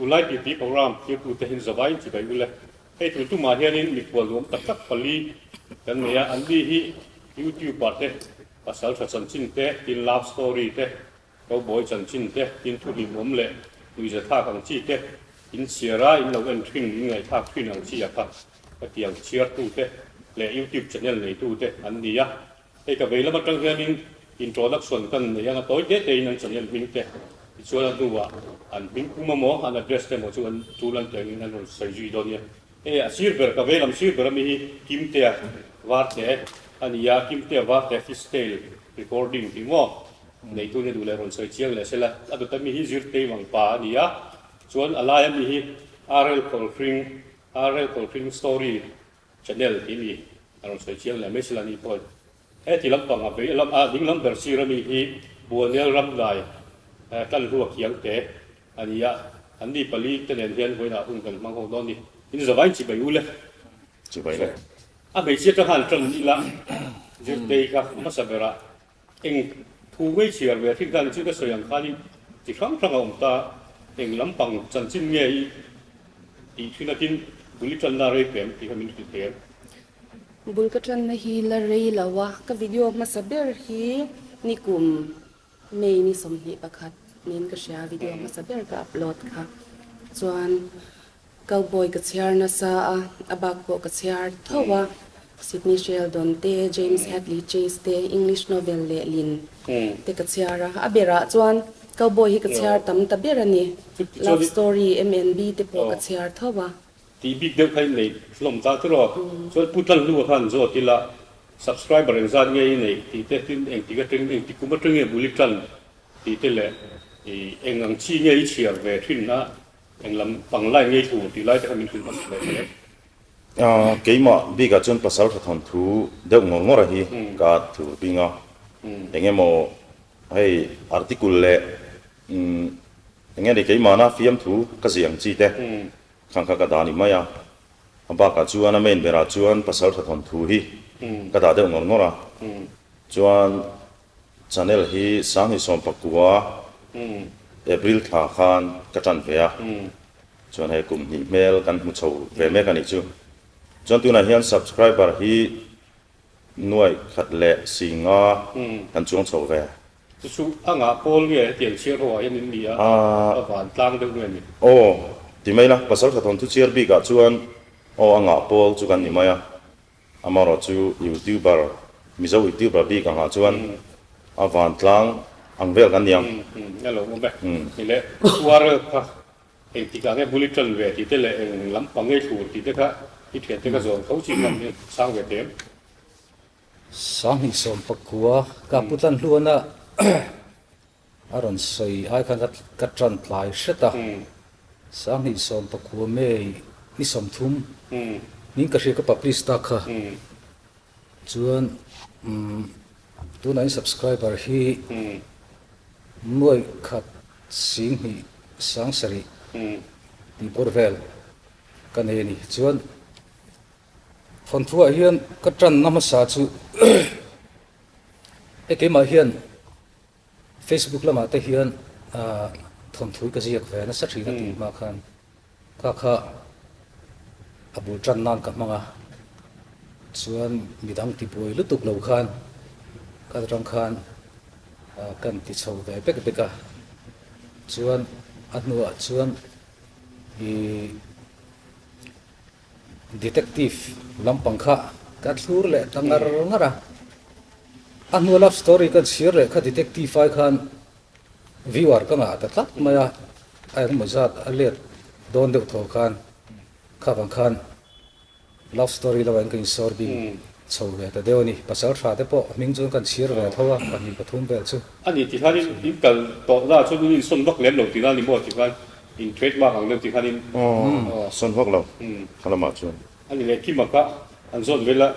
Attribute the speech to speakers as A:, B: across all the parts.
A: Tunlai titi program thirtute hin zavaiin chibai ule. Hei tun tumah hianin mikhual nuam tak tak pali kan nei a, an ni hi YouTuber te, pasal tha chanchin te, tin love story te, cowboy chanchin te, tin thu hlimawm leh nuihzathlak ang chi te, in chhiar a, in lo en thin, in ngaihthlak thin ang chi a kha hetiang chhiartute leh YouTube channel neitute an ni a. Hei ka vei lam atang hianin introduction kan nei ang a, tawi te tein an channel hming te tichuan a hnuah an hming pum emaw an address te emaw chu an tul an tengin an rawn sawi zui dawn nia. Hei a sir ber ka vei lam sir ber ami hi Kimtea Varte a ni a, Kimtea Varte Fish Tail Recording tih maw neitu nia duh leh rawn sawi chiang leh sela a dawt ami hi Zirtei Wangpa a ni a, chuan a lai ami hi RL Khawlhring RL Khawlhring Story Channel tih mi a rawn sawi chiang leh mai sila ni pawhin heti lampang a vei lam a ding lam ber sir ami hi Buanel Ramdai Tlanhlua Khiangte a ni a, an ni pali te nen hian vawiinah hun kan hmang ho dawn ni. In zavain chibai u le.
B: Chibai le.
A: A hmeichhia atang khan tan ila Zirtei kha hmasa berah Eng thu ngei chhiar ve thin khan chu ka sawi ang khanin chi hrang hrang a awm ta, eng lampang chanchin nge i tih thin atin bul i tanna rei pem tih kha min hrilh thei em?
C: Bul ka tanna hi la rei lo a, ka video hmasa ber hi nikum May ni 21 niin ka hria, video hmasa ber ka upload kha chuan Cowboy ka chhiar nasa a, a bak pawh ka chhiar tho a. Sidney Sheldon te, James Hadley Chase te, English novel leh lin te ka chhiar a. A berah chuan Cowboy hi ka chhiar tam ta ber a ni. Love story, MNB te pawh ka chhiar tho a.
A: Tih bik deuh kha in nei hlawm ta tiraw? Chuan Pu Tlanhlua khan zawt ila subscriber engzat nge i neih tih te, tin engtik atang engtik kum atang nge bul i tan tih te leh eng ang chi nge i chhiar ve thin a, Eng lam pang lai ngei tur tih lai te kha min hrilh hmasa leh hle.
B: Keimah bikah chuan pasal tha thawn thu deuh ngawr ngawr a hi ka thur bing a, eng emaw hei article leh eng nge ni keimahna fiamthu ka ziah ang chi te khang kha ka dah a ni mai a, a bakah chuan a main berah chuan pasal tha thawn thu hi ka dah deuh ngawr ngawr a, chuan Channel hi 2019 April thla khan ka tan ve a, chuan hei kum hnih hmel kan hmu chho ve mek a nih chu. Chuan tunah hian subscriber hi nuaih khat leh si nga kan chuang chho ve.
A: Chu chu a ngah pawl nge hetiang chhiar ho ah hian in ni a, a van tlang deuh nge ni?
B: Aw, ti mai la, pasal tha thawnthu chhiar bikah chuan aw a ngah pawl chu kan ni mai a. Amarawh chu YouTuber, Mizo YouTuber bik angah chuan a vantlang ang vel kan ni ang.
A: A lo awm e. Ni leh URL kha engtikah nge bul i tan ve tih te leh eng lampang nge thlur tih te kha i thian te kha zawn tho chi khan i chhang ve teh em?
D: 2019 ka pu tlan hluana A rawn sawi ai khan ka tan tlai hret a, 2019 May ni 30 ning ka hria ka publish ta kha chuan tunah in subscriber hi nuai khat sing hnih sang sarih tih bawr vel ka nei a ni. Chuan thawnthuah hian ka tanna hmasa chu hei keimah hian Facebook lamah te hian thawnthui ka ziak ve nasa thin a tih hma khan kha kha a bul tan nan ka hmang a, chuan midang ti buai lutuk lo khan ka atang khan kan ti chho ve bek bek a, chuan a hnuah chuan ih Detective lampang kha ka thlur leh ta ngar ngar a, a hnua love story ka chhiar leh kha detective ai khan viewer ka ngah ta tlat mai a, a engemaw zat a let dawn deuh tho khan kha vang khan love story lo ah in ka insawr bing chho ve ta deuh a ni. Pasal tha te pawh hming chuan kan chhiar ve tho a, pahnih pathum vel chu.
A: A ni ti khan in kal tawh na chuan in insawn vak lem lo tihna a ni maw ti khan In trademark ang deuh tih khan in.
B: Aw, sawn vak lo kha lamah chuan.
A: A ni leh Kima kha an zawt vel a,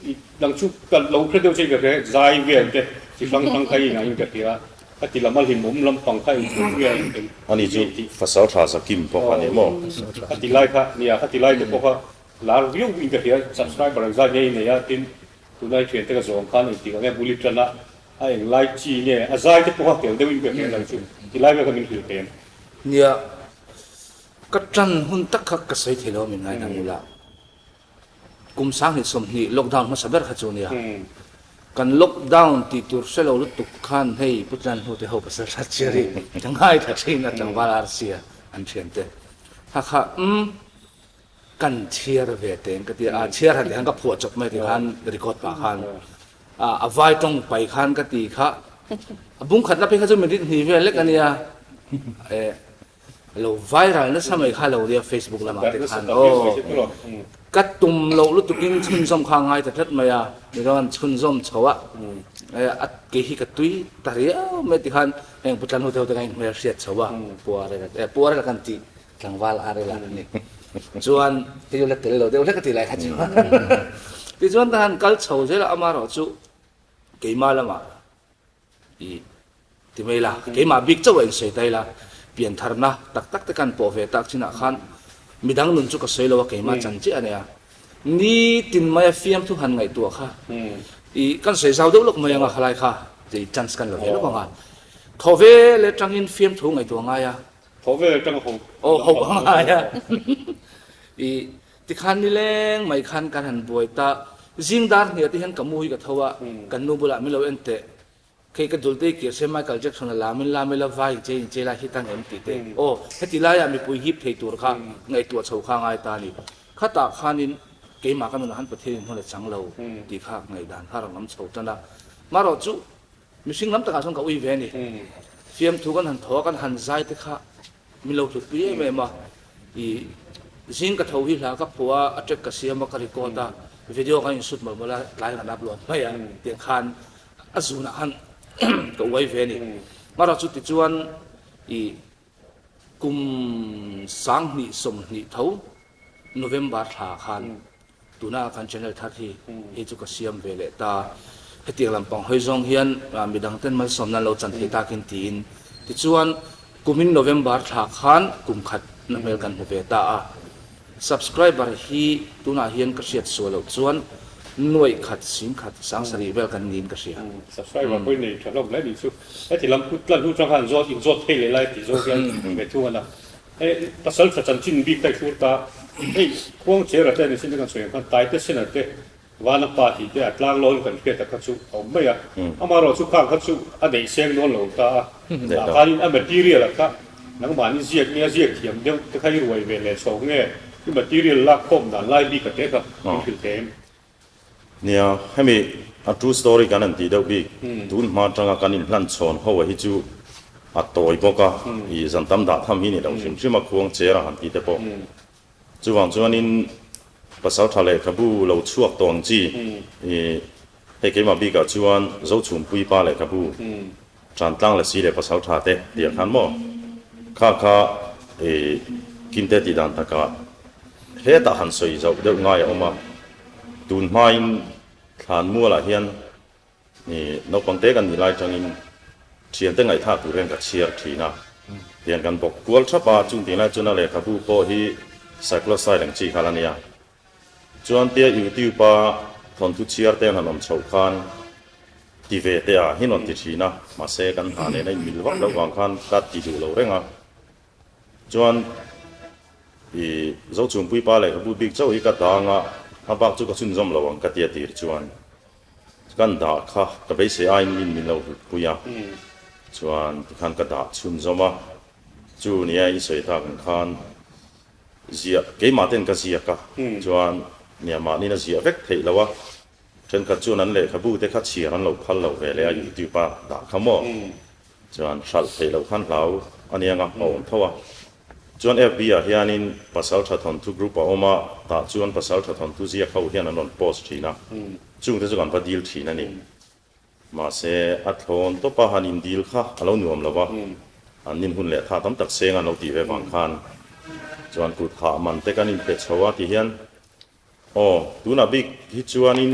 A: i dang chu ka lo hre deuh che in ka hria, zai vel te chi hrang hrang kha i inah in ka hria, ka ti lam a hlimawm lampang kha in chhun vel eng
B: A ni chu Fasal tha za Kim pawh kha a ni maw?
A: Ka ti lai kha nia, ka ti lai te pawh kha lar viau in ka hria, subscriber ang zat nge i nei a, tin tunai thian te ka zawng khan engtik ang nge bul i tan a, A eng lai chi nge? A zai te pawh a tel deuhin ka hria lo chu. Ti lai vel kha min hrilh thei em?
D: Nia. Ka ṭan hun tak kha ka sawi thei lo a min ngaidam ula. Kum 2020 lockdown hmasa ber kha chu nia. Kan lockdown tih tur hre lo lutuk khan hei Pu Tlan hnute ho pasal hrat chiar hi ka ngaithla thin a tlangval RC-a an thiante kha kha umm kan chhiar ve teng ka ti a, chhiar han tih khan ka phuah chawp mai tih khan record pah khan a vai tawng pai khan ka ti kha a bung khatna phei kha chu minute hnih vel lek a nia. Lo viral nasa mai kha lo nia Facebook lamah te khan aw. Ka tum loh lutukin chhunzawm kha a ngai ta tlat mai a, mizoram chhunzawm chho a, a kei hi ka tui ta riau mai tikhan heng Pu Tlanhu te ho te kha inhmel hriat chho a, Pu Arela te, Pu Arela kan tih tlangval Arela a ni. Chuan kei chu la tel lo deuh hlek a ti lai kha chu. Tichuan ka han kal chho zel a, amaherawhchu keimah lamah I ti mai la, keimah bik chauh a insawi ta ila, piantharna tak tak te kan pawh ve tak chinah khan midang nun chu ka sawi lo a, keimah chan chiah a nia. Nitin maia fiamthu han ngaihtuah kha i kan sawi zau deuh lawk mai anga khalai kha tih chance kan la ve lawk ang a. Thaw vel atangin fiamthu ngaihtuah ngai a.
A: Thaw vel atanga ho.
D: Aw ho a ngai a. I tikhan nileng mai khan kan han buai ta. Zing dar hniah te hian ka mu hi ka tho a, kan nu bulah min lo en teh. Kei ka dul te kir se Michael Jackson a lam in lam ila vai in chei in chei lai hi tang em tih te. Aw, heti laiah mipui hip thei tur kha ngaihtuah chho kha ngai ta a ni. Khatah khanin keimah ka nunah khan Pathian in hmun a chang lo tih kha ngaihdan kha a rawn awm chho tan a. Marawh chu mihring lam takah chuan ka ui ve a ni. Fiamthu kan han tho a, kan han zai te kha Min lo hlutpui em em a, i zing ka tho hi hla ka phuah a, a track ka siam a, ka record a, video kan inshoot mawlh mawlh a, tlai kan upload mai a, tiang khan a zunah khan ka uai ve a ni. Marawh chu tichuan i kum 2020 tho November thla khan Tuna kan channel thar hi hei chu ka siam ve leh ta. Hetiang lampang hawi zawng hian midang ten malsawmna an lo chan thei takin tiin. Tichuan kumin November thla khan kum khat na hmel kan hmu ve ta a. Subscriber hi tunah hian ka hriat sual loh chuan nuaih khat sing khat sang sarih vel kan niin ka hria.
A: Subscriber pawhin nei tha hlawm hle nih chu. Heti lam kut tlan hnu chang khan zawt inzawt thei leh lai tih zawng hian ve thung a na. Hei pasal tha chanchin bik ka i hrur ta. Hei khuang chera te nichin te kan sawi ang khan Taite Sena te Vana pa tih te a tlang lawn kan hriat a kha chu a awm mai a. Amaherawhchu khang kha chu a neih seng dawn lo ta a. Tah khanin a material ah kha nangmahni ziak nge a ziak thiam deuh te kha i ruai ve leh chho nge i material lak khawm dan lai bik a te kha min hrilh thei em?
B: Nia, hemi a true story kan han tih deuh bik, tun hma atanga kan inhlan chhawn ho a hi chu a tawi bawk a, i zan tam dah tham hi ni lo hrim hrim a, khuang cher a han tih te pawh. Chuvang chuanin pasaltha lehkhabu lo chhuak tawh ang chi, i hei keimah bikah chuan Zochhumpuii pa lehkhabu, Tantlang leh si leh pasaltha te tih ah khan maw kha kha i Kimte tih dan takah hetah han sawi zauh deuh ngai a awm a, tun hmain thlan mualah hian i naupang te kan nih lai tangin thiante ngaihthlak tur hian ka chhiar thin a, tian kan bawk kual thap a, chung tih lai chuan a lehkhabu pawh hi cyclocide ang chi kha la nia. Chuan tia YouTube a thawnthu chhiar te an han awm chhoh khan ti ve teh a hi rawn ti thin a, mahse kan hna nen a inmil vak loh vang khan ka ti duh lo reng a. Chuan i Zochhungpui pa lehkhabu bik chauh hi ka dang a, a bak chu ka chhunzawm lo ang ka ti a tir chuan kan dah kha ka beisei aiin min min lo hlutpui a, chuan tikhan ka dah chhunzawm a, chu nia i sawi tak ang khan Ziah, keimah ten ka ziak a, chuan nia mahniin a ziah vek theih lo a, thenkhat chuan an lehkhabu te kha chhiar an lo phal lo ve leh a, YouTube a dah kha maw, chuan hralh theih loh khan hlau a nia nga a awm tho a, chuan FB ah hianin Pasaltha Thawnthu group a awm a, tah chuan Pasaltha Thawnthu ziak ho hian an rawn post thin a, chungte chu kan va dil thin a ni. Mahse, a thlawn tawpa han indil kha a lo nuam lo va, an nin hun leh tha tam tak seng an lo tih ve vang khan chuan kut hah man te kan inpe chho a ti hian, Aw, tunah bik hi chuanin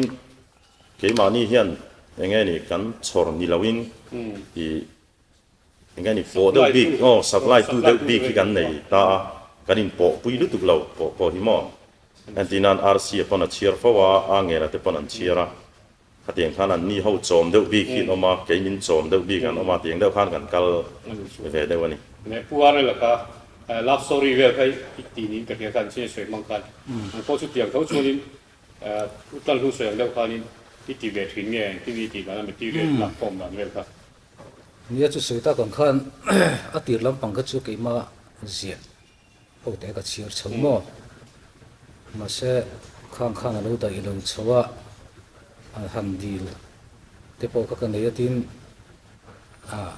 B: keimahni hian eng nge ni kan chhawr ni loin ih eng nge ni pawh deuh bik, aw supply tu deuh bik hi kan nei ta a, kan inpawh pui lutuk lo pawh pawh hi maw? Entirnan RC-a pawn a chhiar fo a, Angela te pawn an chhiar a. Khatiang khan an ni ho chawm deuh bik hi an awm a, kei min chawm deuh bik an awm a, tiang deuh khan kan kal ve deuh a ni.
A: Leh Pu Arel-a kha. Love story vel kha i ti niin ka hria khan chin sawi hmang khan ang pawh chu tiang tho chuanin u tan hlu sawi ang deuh khanin i ti ve thin nge engtin i tih dan a material lak khawm dan vel kha.
D: Nia chu sawi tak ang khan a tir lampang kha chu keimah ziah ho te ka chhiar chho maw mahse khang khan a lo daih lo chho a han dil te pawh kha ka nei a tin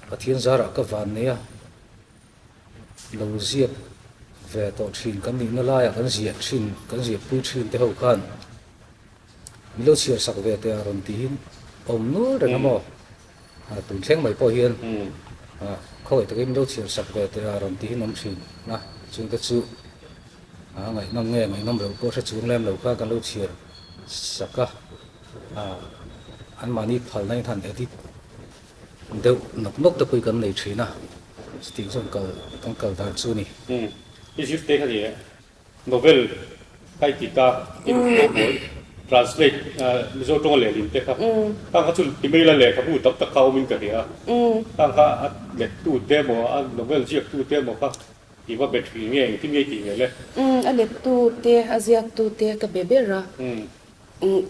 D: Pathian zarah ka van nei a. Lo ziak ve tawh thin kan nihna laiah kan ziah thin, kan ziahpui thin te ho khan min lo chhiar sak ve teh a rawn tihin awm nual reng a maw? Tun thleng mai pawh hian khawngaih takin min lo chhiar sak ve teh a rawn tihin awm thin a, chungte chu a ngaihnawm nge ngaihnawm loh pawh hre chung lem lo khan kan lo chhiar sak a, anmahni phalna in han edit deuh nawk nawk te pawh hi kan nei thin a, chutiang chuan kal kan kal dan chu a ni.
A: Umm i zir te kha ni e, novel ka i ti ta in cowboy translate Mizo tawnga lehlin te kha khang kha chu ti mai la lehkhabu tam tak kha awmin ka hria a, khang kha a lettu te emaw a novel ziaktu te emaw kha i va be thin nge engtin nge i tih ngei le?
C: Umm a lettu te a ziaktu te ka be ber a.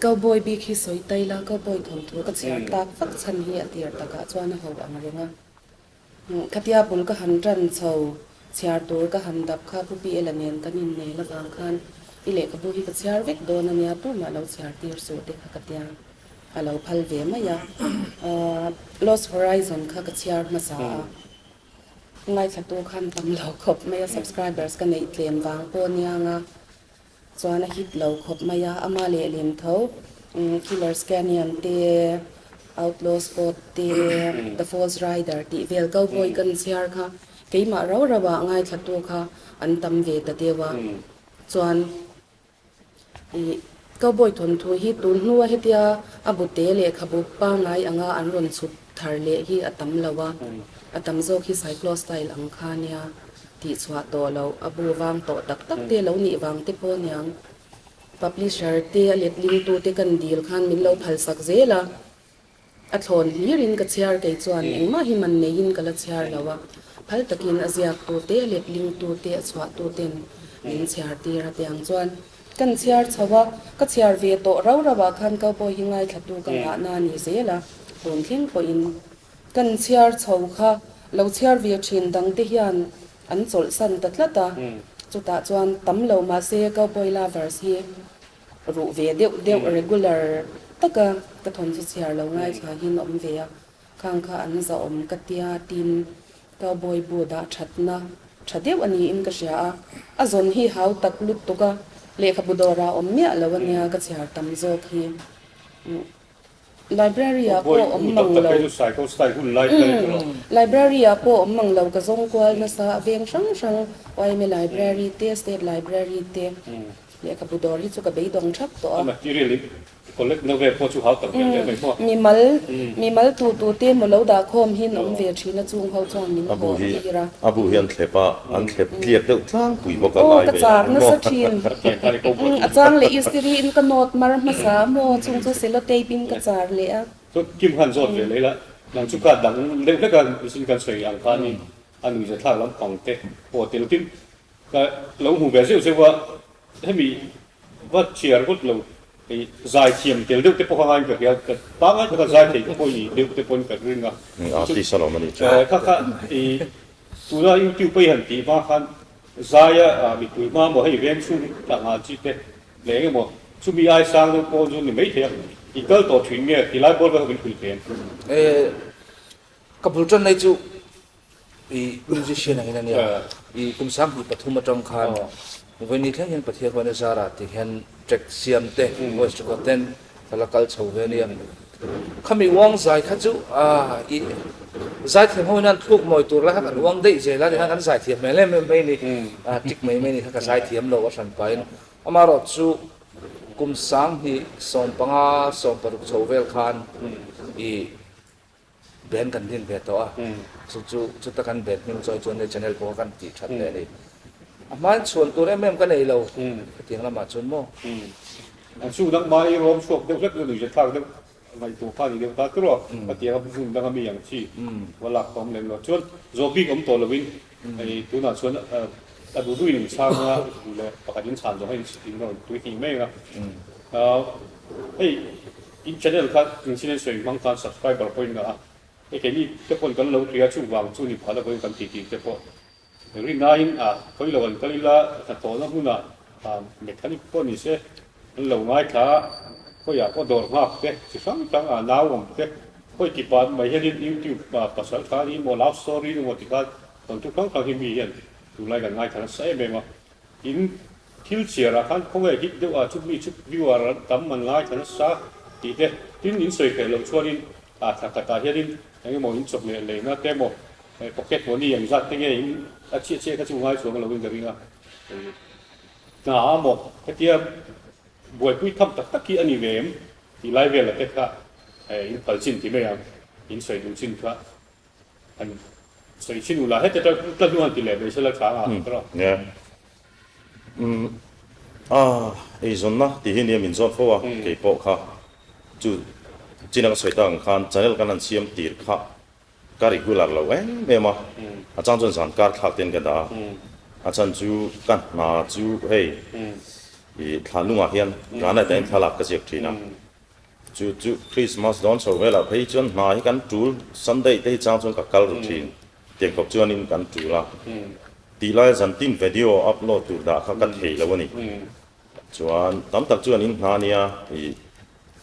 C: Cowboy bik hi sawi tai la, cowboy thawnthu ka chhiar tak vak chhan hi a tir takah chuan a ho ang reng a. Khatia bul ka han tan chho, chhiar tur ka han dap kha Pu Pi Ela nen kan innel avang khan i lehkhabu hi ka chhiar vek dawn a nia, tumah lo chhiar tir suh te kha ka tia a lo phal ve mai a. Lost Horizon kha ka chhiar hmasa a, ngaithlatu khan tam lo khawp mai a, subscribers ka neih tlem vang pawh aniang a. Chuan a hit lo khawp mai a, ama lehlin tho Killer's Canyon te, Outlaw's Code te, The False Rider tih vel cowboy kan chhiar kha keimah rau rau ah ngaithlatu kha an tam ve ta deuh a. Chuan ih cowboy thawnthu hi tun hnua hetia a bute lehkhabu pangngai anga an rawn chhuk thar leh hi a tam lo a, a tam zawk hi cyclo style ang kha nia. Tihchhuah tawh loh, a bu vang tawh tak tak te lo nih vang te pawh aniang. Publisher te a letling tu te kan dil khan min lo phal sak zel a, a thlawn hlir in ka chhiar kei chuan engmah hi man nei in ka la chhiar lo a, phal takin a ziak tu te, a letling tu te, a chhuah tu ten min chhiar tir a tiang chuan kan chhiar chho a, ka chhiar ve tawh rau rau ah khan cowboy hi ngaithla tu ka ngahna a ni zel a, tun thleng pawhin Kan chhiar chho kha lo chhiar ve thin dang te hian an chawlhsan ta tlat a, chutah chuan tam lo mahse Cowboy Lovers hi ruh ve deuh deuh regular taka ka thawnthu chhiar lo ngaithla hin awm ve a, khang kha an zahawm ka tia tin Cowboy bu dah thatna tha deuh a niin ka hria a, a zawn hi hau tak lutuk a, lehkhabu dawrah awm miah lo a nia ka chhiar tam zawk hi. Library ah pawh awm mang lo. Library ah pawh awm mang lo ka zawng kual nasa a veng hrang hrang yma library te state library te lehkhabu dawr hi chu ka beidawng thap tawh a. Mimal mimal tu tu te emaw lo dah khawm hin awm ve thin a chung ho chuan min hawh tir a.
B: A bu hi an thlep a, an thlep tliak deuh tlangpui bawk a
C: Aw
B: lai
C: ka
B: ve
C: chak
B: ang
C: nasa
B: maw?
C: thin. A chang leh istiri in ka nawt mar hmasa a maw chung chu cellotape in ka char leh a.
A: Chu Kim khan zawt ve leh la, nang chu ka dang deuh hlek a mihring kan sawi ang khanin a nuihza thlak lampang te pawh tel tin ka lo hmu ve zeuh zeuh a, hemi Va chhiar ngawt lo, hei zai thiam tel deuh te pawh kha ngaiin ka hria, ka pangngai taka zai thei te pawh i deuh te pawhin ka ring a.
B: Artist alawm a nih chu.
A: Kha kha i tuna YouTube a i han tih hma khan zaia mipui hma maw hei veng chhung tah nghal chi te leh eng emaw chumi ai sang deuh pawh chu ni maithei a, i kal tawh thin nge tilai bawr vel kha min hrilh thei em?
E: Ka bul tan lai chu I musician angin a nia. I kum 2003 atang khan vawiin thleng hian Pathian huan a zara tih hian track siam te, voice record ten ka la kal chho ve a nia. Khami uang zai kha chu i zaithiam ho hian thluk mawi tur lai kha kan uang daih zel a ti khan kan zaithiam hmel em em mai ni. Tick mai mai ni kha ka zaithiam lo a hran pahin. Amaherawh chu kum 2015, 16 chho vel khan i Band kan din ve tawh a, chu chu chuta kan band hming chawi chuan channel pawh kan tih that leh a ni. A hmain chhuan tur em em ka nei lo hetiang lamah chuan maw.
A: An chu dang mai rawm chhuak deuh hlek nuih thlak deuh ngaihtuah kha a ni deuh ta tur a, hetiang a hmun danga mi ang chi va lak tawm lem lo. Chuan zawh bik awm tawh lovin hei tunah chuan. A duh duhin in chhang a, duh leh pakhat in chhan zawh a in rawn tui hnih mai ang a. Hei in channel kha in chin in sawi hmang khan subscriber pawh in ngah a, hei keini te pawn kan lo hria chuvang chu ni phah lovin kan titi te pawh Rinaiin a khawi lo an kal ila hnathawhna hmunah mechanic pawh ni se an lo ngaithla a, khawiah pawh dawr nghak te chi hrang hrang a nau awm te khawi ti pah mai hianin YouTube ah pasal tha ni emaw love story emaw ti khan thawnthu hrang hrang hi mi hian tunlai kan ngaithla nasa em em a, in thil chhiar ah khan khawnge hit deuh ah chu mi chu viewer an tam an ngaithla nasa tih te tin in sawi theih loh chuanin ah thla khatah hianin eng emaw in chawhmeh leina te emaw Pocket money ang zat te nge in a chiah chiah kha chu ngai chuang lo in ka ring a. Hna a maw hetia buaipui tham tak tak hi a ni ve em tih lai vel a te kha in phal chin ti mai ang, in sawi duh chin kha han sawi chin ula heti ta tla hnu han ti leh mai sela tha ang a ka rawh.
B: Nia. Umm a eizawnna tih hi nia min zawt fo a keipawh kha chu chin a ka sawi tak ang khan channel kan han siam tir kha Ka regular lo em em a, a chang chuan zan kar thlak ten ka dah a, a chhan chu ka hna chu hei ih thla nungah hian granite ah hian thlalak ka ziak thin a, chu chu Christmas dawn chho velah phei chuan hna hi kan tul Sunday te hi chang chuan ka kal ru thin, tiang khawp chuanin kan tul a, tih laia zan tin video upload tur dah kha ka thei lo a ni, chuan tam tak chuan in hna nia ih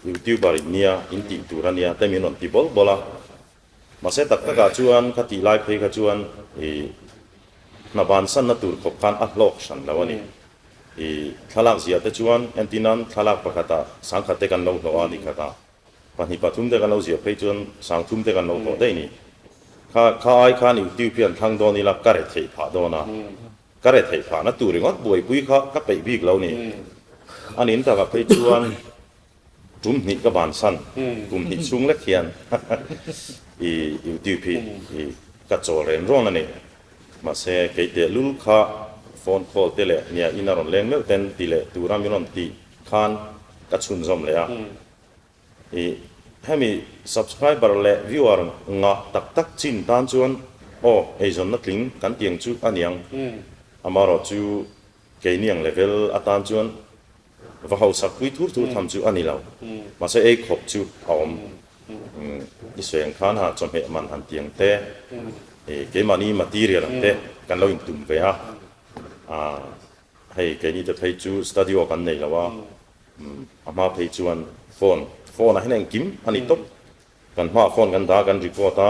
B: Youtuber in nia in tih tur a nia te min rawn ti bawl bawl a, Mahse tak takah chuan ka tih lai phei kha chuan i hna bansanna tur khawp khan a hlawk hran lo a ni. I thlalak ziah te chuan entirnan thlalak pakhatah sangkhat te kan lo hlawh a ni khatah pahnih pathum te kan lo ziah phei chuan sangthum te kan lo hlawh daih a ni. Kha kha ai khan YouTube hi an thlang dawn ila ka re theih phah dawn a, ka re theih phahna tur ringawt buaipui kha ka peih bik lo ni. A nin takah phei chuan Tum hnih ka bansan, kum hnih chhung lek hian i YouTube hi i ka chawl ren rawn a ni. Mahse, kei tehlul kha phone call te leh nia in a rawn leng meuh ten ti leh tura min rawn tih khan ka chhunzawm leh a. I hemi subscriber leh viewer ngah tak tak chin tan chuan aw eizawnna tling kan tiang chu a niang. Amaherawhchu keini ang level atan chuan Va hausak pui thur thur tham chu a ni lo. Mahse ei khawp chu a awm. I sawi ang khan ha chawhmeh man han ti ang te, keimahni material ang te kan lo intum ve a. Hei keini te phei chu studio kan nei lo a, a hma phei chuan phone, phone ah hian engkim a ni tawp. Kan hmaah phone kan dah a, kan record a.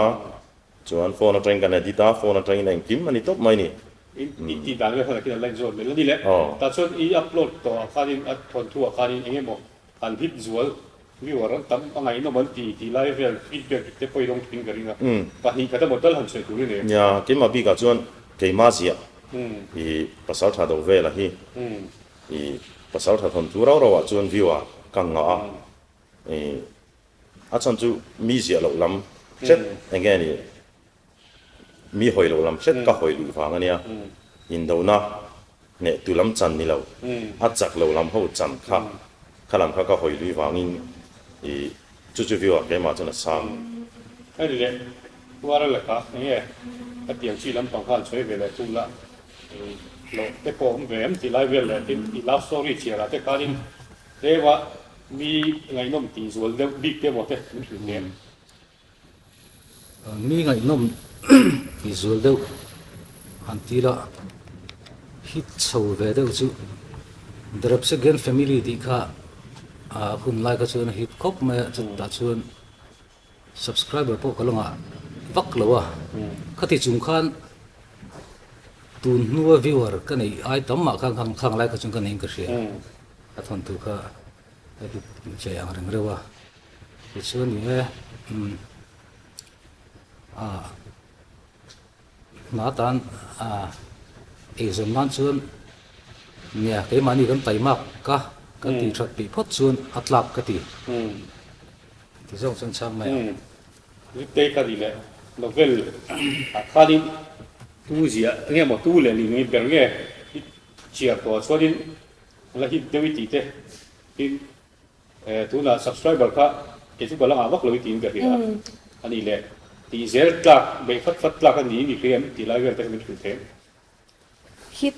B: Chuan phone atangin kan edit a, phone atangin engkim a ni tawp mai ni.
A: I tih dan vel khan a la inzawt mai lo ni le. Tah chuan i upload tawh ah khanin a thawnthu ah khanin eng emaw an hit zual viewer an tam a ngaihnawm an ti tih lai vel feedback te pawh i dawng thin ka ring a. Pahnih khat emaw tal han sawi tur i nei.
B: Nia, keimah bikah chuan keimah ziah i pasal tha do vela hi i pasal tha thawnthu rau rau ah chuan viewer ka ngah a. A chhan chu mi ziah loh lam hret eng nge ni, mi hawi loh lam hret ka hawi luh vang a nia. Indona hneh tu lam chan ni lo, a chak lo lam ho chan kha, kha lam kha ka hawi lui vangin i chu chu view ah keimah chuan a sang.
A: Hei leh Uara lakah eng nge a tiang chi lampang khan sawi ve leh thung la, hlawh te pawh awm ve em tih lai vel leh tin i love story chhiar ah te khanin Tlema mi ngaihnawm tih zual deuh bik te emaw te min hrilh nen.
D: Mi ngaihnawm tih zual deuh han ti la, hit chho ve deuh chu The Repsagen Family tih kha a hun lai kha chuan a hit khawp mai a, chutah chuan Subscriber pawh ka la ngah vak lo a, khati chung khan tun hnua viewer ka neih ai tam mah khan khang khang lai kha chuan ka neiin ka hria, a thawnthu kha a hit ve ang reng reuh a, tichuan ni e umm ah Hna tan eizawn nan chuan nia keimahni kan taimak ka kan tih that peih phawt chuan a tlak ka ti. Ti zawng chuan chhang mai ang.
A: Ziptei ka nih leh novel ah khanin tu ziah nge maw tu leh ling ber nge i chhiar tawh ah chuanin la hit deuh i tih te tin Tunah subscriber kha kei chu ka la ngah vak lo i tiin ka hria a, a nih leh tih zel tlak beih fat fat tlak a ni i hria em tih lai vel te kha min hrilh thei.
C: Hit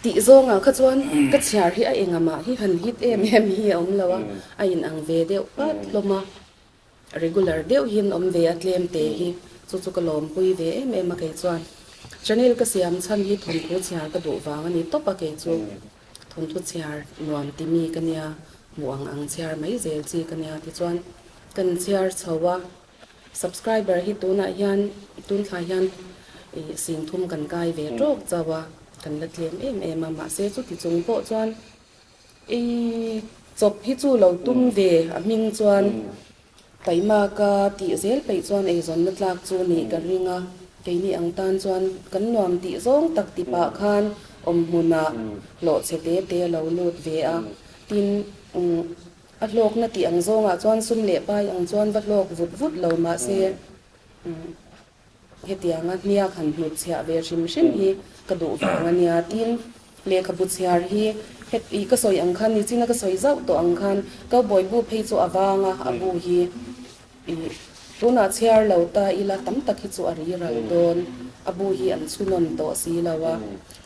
C: tih zawngah kha chuan ka chhiar hi a engamah hi han hit em em hi a awm lo a, a inang ve deuh pat hlawm a. Regular deuh hian awm ve a tlem te hi chu chu ka lawmpui ve em em a kei chuan channel ka siam chhan hi thawnthu chhiar ka duh vang a ni tawp a kei chu thawnthu chhiar nuam ti mi ka nia hmuh ang ang chhiar mai zel chi ka nia tichuan kan chhiar chho a subscriber hi tunah hian tun thlai hian ih singthum kan kai ve tawk chauh a kan la tlem em em a mahse chuti chung pawh chuan I chawp hi chu lo tum ve a hming chuan taima ka tih zel peih chuan eizawnna tlak chu nih ka ring a, keini ang tan chuan kan nuam tih zawng tak ti pah khan awm hmunah hlawh chhe te te a lo lut ve a, tin a hlawkna tih ang zawngah chuan sum leh pai ang chuan va hlawk vut vut lo mahse. Hetianga hniak han hnutchhiah ve hrim hrim hi ka duh vang a nia. Tin, lehkhabu chhiar hi het i ka sawi ang khan nichina ka sawi zauh tawh ang khan Cowboy bu phei chu a vang a, a bu hi i tunah chhiar lo ta ila tam tak hi chu a ri ral dawn. A bu hi an chhunawn tawh si lo a,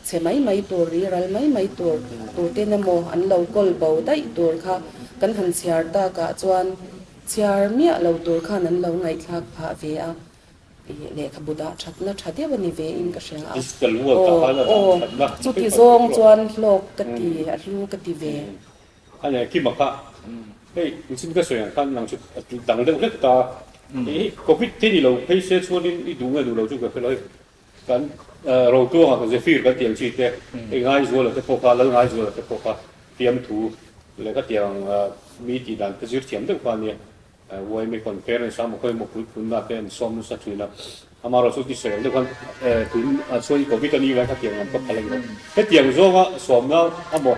C: chhe mai mai tur, ri ral mai mai tur, tuten emaw an lo kawl bo daih tur kha kan han chhiar takah chuan Chhiar miah lo tur khan an lo ngaihthlak phah ve a, ih lehkhabu dah thatna tha deuh a ni ve in ka hria a.
A: Digital world ah khan a dah thatna
C: Chuti zawng chuan hlawk ka ti, a hlu ka ti ve.
A: A nia Kima kha hei nichin ka sawi ang khan nang chu a dang deuh hlek ta. Ih Covid te ni lo phei se chuanin i duh nge duh lo chu ka hre lo hei. Kan Rotuanga kan Zephyr kan tih ang chi te, hei Ngaizuala te pawh kha, Lal Ngaizuala te pawh kha fiamthu leh ka tih ang mi tih dan te zir thiam deuh kha a nia. YMA conference a maw khawi emaw puipunna te an sawm nasa thin a. Amaherawhchu chu ti sawi ang deuh khan tun chuan Covid a nih lai kha tiang lam ka phal a ni lo. Hetiang zawnga sawmna a maw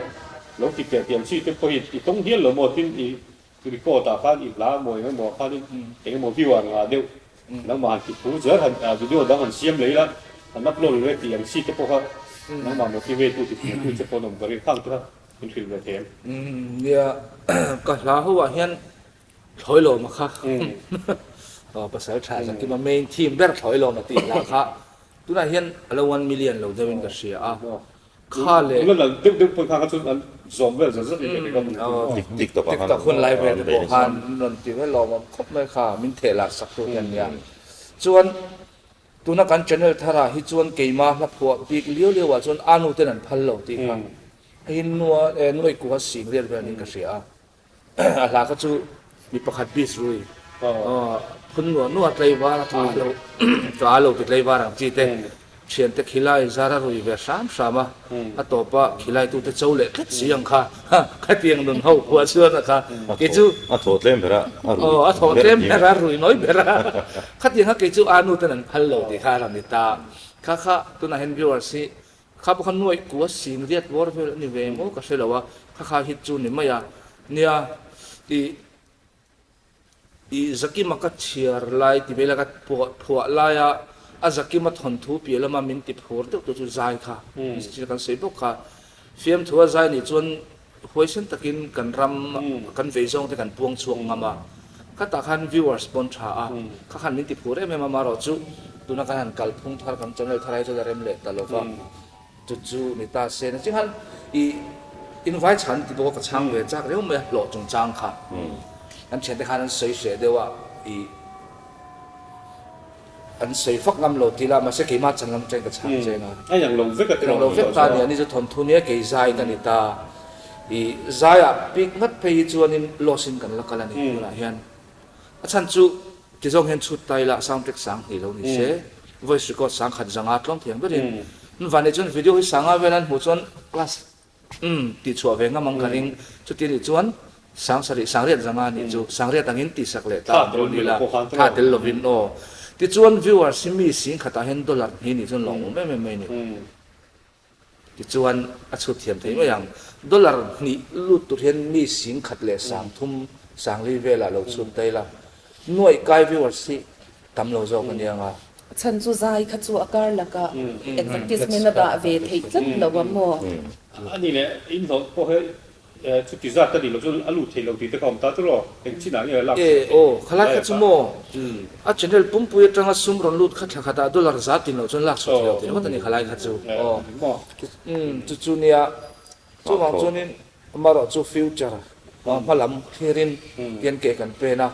A: lo ti teh tiang chi te pawh hi i tawng hial lo maw tin i Record ah khan i hla maw eng emaw ah khanin eng emaw view an ngah deuh nangmah han ti phur zel han video dang han siam leh ila han upload leh tih ang chi te pawh kha nangmah motivate tu ti phur tu che pawh an awm ka ring khang te kha in hrilh ve thei em?
E: Nia ka hla ho ah hian thlawi lawm a kha pasal tha Zakima main theme ber thlawi lawm a tih hla kha tunah hian a lo 1 million lo deuh in ka hria a. Kha leh.
A: Nula lal deuh deuh pawh kha kha chuan an zawm vel zat zat in ka hmu
E: thung. TikTok ah TikTok hun lai vel te pawh khan an rawn ti vel lawmawm khawp mai kha min theh lar sak tu te an nia. Chuan tuna kan channel thar ah hi chuan keima hla phuah bik liau liau ah chuan anu ten an phal lo tih kha hei hi nua nuai kuha sing riat vel niin ka hria a. A hla kha chu mi pakhat bis rui phun nuah nuah tlaivar a tla lo tla lo ti tlaivar ang chi te thiante khilai zar a rui ve hram hram a a tawp a khilai tute cho leh tlat si ang kha khatiang nun ho phuah chuan a kha kei chu
B: a thaw tlem ber a a rui
E: a thaw tlem ber a rui nawi ber a khatiang kha kei chu a nu ten an phal lo tih kha a rawn ni ta kha kha tunah hian viewers hi Kha pawh kha nuaih kua sing riat bawr vel a ni ve maw ka hre lo a, kha kha hit chu ni mai a. Nia, i i Zakima ka chhiar lai ti vela ka phuah phuah laia a Zakima thawnthu piah lama min ti phur deuh tu chu zai kha ni kan sawi bawk kha. Fiamthu a zai nih chuan huaisen takin kan ram kan vei zawng te kan puang chhuak ngam a, khatah khan viewers pawn tha a, kha khan min ti phur em em a, amaherawh chu tuna kan han kalphung thar kan channel thar hi chuan a rem leh ta lo va, chu chu ni ta se na ching khan i invai chhan ti bawk a ka chhang ve chak riau mai a hlawh chungchang kha kan thiante khan an sawi hreh deuh a i. An sawi fak ngam lo tih lah mahse keimah chan lam atangin ka chhang cheng a.
A: A inang lo vek a
E: Inang lo vek ta a ni, ani chu thawnthu nia kei zai ka ni ta. I zaiah pik ngat phei hi chuanin loss in kan la kal a ni tunah hian. A chhan chu ti zawng hian chhut ta ila sound track sang hnih lo ni se, voice record sang khat zanga tlawm thiang berin. Vanneih chuan video hi sanga vel an hmuh chuan class Umm, tih chhuah ve ngam ang ka ring. Chuti nih chuan Sangsarih, Sangriat zanga nih chu Sangriat angin tihsak leh ta ang dawn ila, tha tel lovin aw. Tichuan viewers hi mi sing khatah hian dollar hnih nih chuan lawmawm em em mai ni. Tichuan a chhut thiam thei mai ang. Dollar hnih lut tur hian mi sing khat leh sang thum, sangli velah lo chhut ta ila. Nuaih kai viewers hi Tam lo zawk a nia nga.
C: A chhan chu zai kha chu a kar lakah advertisement a dah ve theih tlat lo a maw?
A: A ni leh in hlawh pawh hi Chuti zat a nih loh chuan a lut thei lo tih te kha awm ta chu raw, eng chinah nge lak
E: E
A: chhuah theih
E: aw, khalai
A: lai
E: kha
A: a
E: chu
A: kah?
E: maw? A channel pumpui atanga sum rawn lut kha thla khatah dollar za tin loh chuan lak chhuah thei lo tih ringawt a ni khalai kha chu. Aw, umm chu chu nia, chuvang chuanin amaherawh chu future hma lam thlirin tian ke kan pen a,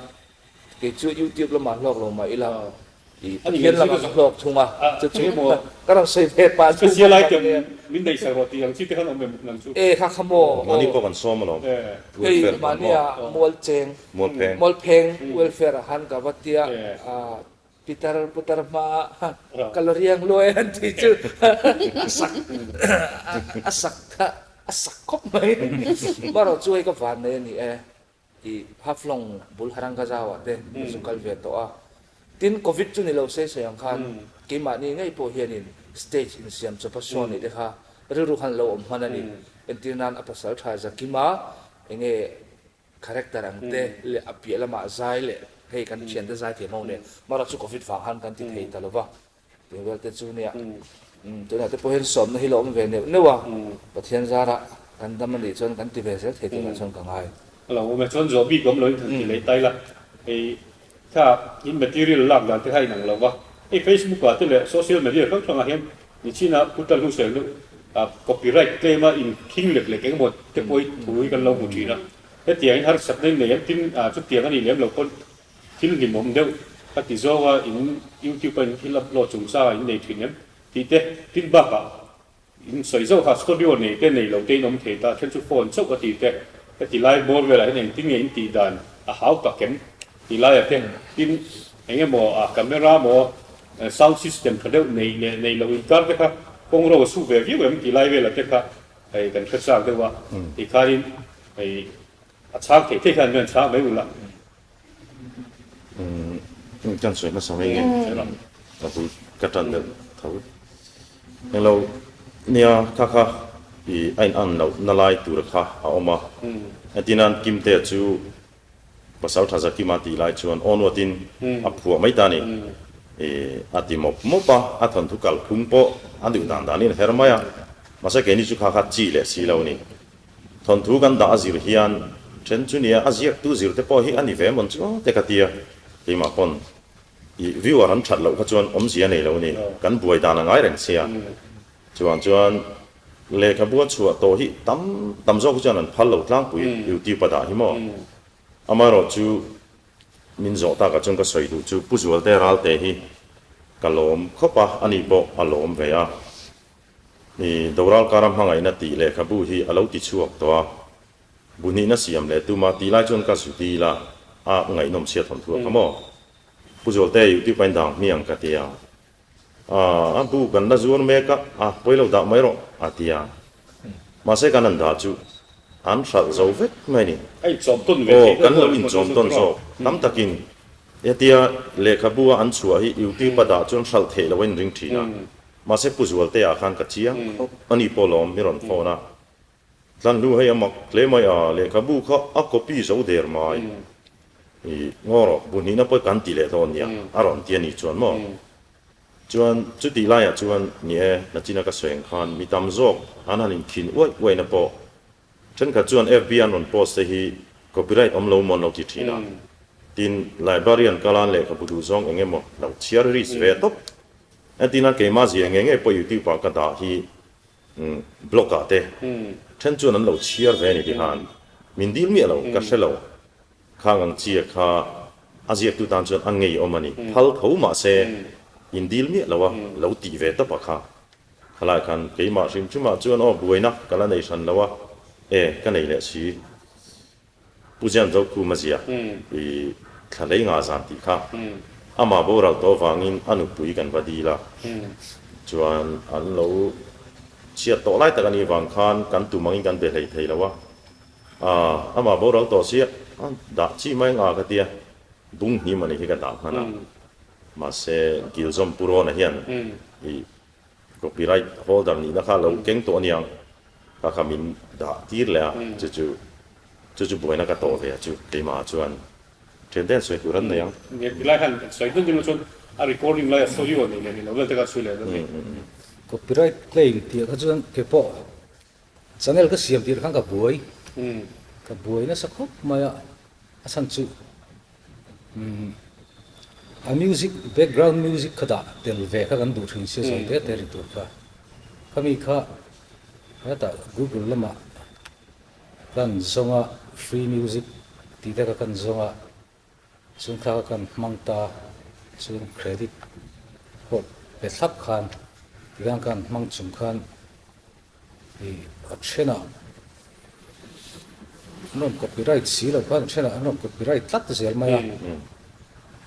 E: Kei chu YouTube lamah hlawk lo mah ila i Pathian lamah ka hlawk thung a, chu chu ka rawn sawi ve pah chu
A: Special item min nei sak rawh tih ang chi te khan awm em nang chu?
E: E kha kha maw
B: Mahni pawh kan sawm alawm.
E: Hei mahnia Mualcheng Mualpheng welfare ah khan ka va tia Pitar putar hma ah ka la riang luai an tih chu a sak a sak kha a sak khawp mai. Marawh chu hei ka van nei a ni e. I Haflong bul Harangazau ah te ka zu kal ve tawh a. Tin, Covid chu ni lo sei sawi ang khan keimahni ngei pawh hianin stage insiam chawpa show neih te kha rilru khan lo awm hman a ni. Entir nan a pasal tha Zakima enge character ang te leh a piah lamah zai leh hei kan thiante zai thiam ho nen marawh chu Covid vang khan kan ti thei ta lo va. Tih vel te chu nia. Tunah te pawh hian sawmna hi la awm ve neuh neuh a, Pathian zarah kan dam a nih chuan kan ti ve zel thei turah chuan ka ngai.
A: A lo awm e, chuan zawh bik awm loin han ti leh tai la, hei kha in material lak dan te kha inang lo va, hei Facebook ah te leh social media hrang hrangah hian nichina Pu Talhu Sel deuh copyright claim a in khing lek lek engemaw te pawh hi thu hi kan lo hmu thin a, hetiang in harsatna in nei em tin chutiang a nih lem loh pawn Thil hlimawm deuh ka ti zawng a, in YouTube a in thil upload chungchang ah in nei thin em? tih te, tin bakah in sawi zauh kha studio nei te nei lo te in awm thei ta, then chu phone chauh a ti te, heti lai bawr velah hian engtin nge in tih dan a hau tak em? tih laiah te, tin eng emaw a camera maw sound system tha deuh nei leh nei lo inkar te kha kawng ro a su ve viau em? tih lai velah te kha hei kan hre chak deuh a, tikhanin hei a chhang theih theih khan hian chhang mai ula.
B: Kan sawi hmasa mai nge a bul ka tan deuh tho. Englo nia kha kha i a in an loh na lai tur kha a awm a. Entirnan Kimtea chu pasal tha Zakima tih lai chuan awnawtin a phuah mai ta a ni. I a ti mawp mawp a, a thawnthu kalphung pawh a duh dan danin a her mai a. Mahse keini chu kha kha chi leh si lo a ni. Thawnthu kan dah a zir hian then chu nia a ziaktu zir te pawh hi a ni ve mawn chu te ka tia, keimah pawn i viewer an that loh kha chuan awmzia nei lo ni, kan buai dan a ngai reng sia. Chuvang chuan lehkhabu a chhuah tawh hi tam tam zawk hi chuan an phal lo tlangpui YouTube a dah hi maw. Amaherawh chu min zawh takah chuan ka sawi duh chu Pu Zualte Ralte hi ka lawm khawp a, ani pawh a lawm ve a. I Doral kara hmangaihna tih lehkhabu hi a lo ti chhuak tawh a, bu hnihna siam leh tum a tih lai chuan ka zu dil a, a ngaihnawm chhiat hawn thuak kha maw? Pu Zualte, YouTube a in dang hmiang ka ti a, a bu kan la zuar mek a, a pawi lo dah mai rawh a ti a, mahse kan han dah chu an hralh zo vek mai ni.
A: A inchawm tawn ve
B: Aw,
A: theih
B: kan lo inchawm tawn zawk tam takin hetia lehkhabu a an chhuah hi YouTube a dah chuan hralh theih loh a inring thin a. Mahse Pu Zualtea khan ka chiang khawp a ni pawh lawm mi rawn phone a. Tlanhlu hei a mak hle mai a, lehkhabu kha a copy zo der mai. I ngaw rawh, bu hnihna pawh kan ti leh dawn nia a rawn ti a nih chuan maw? Chuan chutih laiah chuan ni e, nachina ka sawi ang khan mi tam zawk an han inkhin uaih uaihna pawh Thenkhat chuan FB an rawn post te hi copyright awm lo maw an lo ti thin a. Tin, librarian kalan lehkhabu duh zawng eng emaw lo chhiar risk ve tawp. Entirna keimah zia ngei ngei pawh YouTube ah ka dah hi blog ah te then chuan an lo chhiar ve a ni tihan min dil miah lo ka hre lo. Khang ang chia kha a ziaktu tan chuan a ngeiawm a ni. Phal tho mahse in dil miah lo a lo tih ve tawp a kha. Khalai khan keimah hrim hrimah chuan aw buaina ka la nei hran lo a, e ka nei leh si. Pu Zian Zokhuma zia i thla hlei nga zan tih kha amah boral tawh vangin a nupui kan va dil a, chuan an lo chhiat tawh lai tak a nih vang khan kan tum angin kan be hlei thei lo a, amah boral tawh sia dah chi mai nga ka tia bung hnim a nih hi ka dah hman a. Mahse, Gilzawm Pu Rawna hian i copyright holder nihna kha lo keng tawh aniang, kha kha min dah tir leh a, chu chu chu chu buaina ka tawh ve a chu keimah chuan thian te an sawi tur an nei ang.
A: Nge tilai khan an sawi dawn dawn chuan a recording laia studio nei leh ni lo vel te kha a chhui leh dawn a ni.
D: Copyright claim tih ah kha chuan keipawh channel ka siam tirh khan ka buai. Ka buai nasa khawp mai a, a chhan chu a music background music kha dah tel ve kha kan duh thin sia zawi te te ri tur kha. Khami kha hetah Google lamah kan zawng a free music tih te kha kan zawng a. Chung thla kha kan hmang ta chuan credit pawh pe thlap khan tikhan kan hmang chung khan ih a thenah an rawn copyright si lo khan a thenah an rawn copyright tlat zel mai a,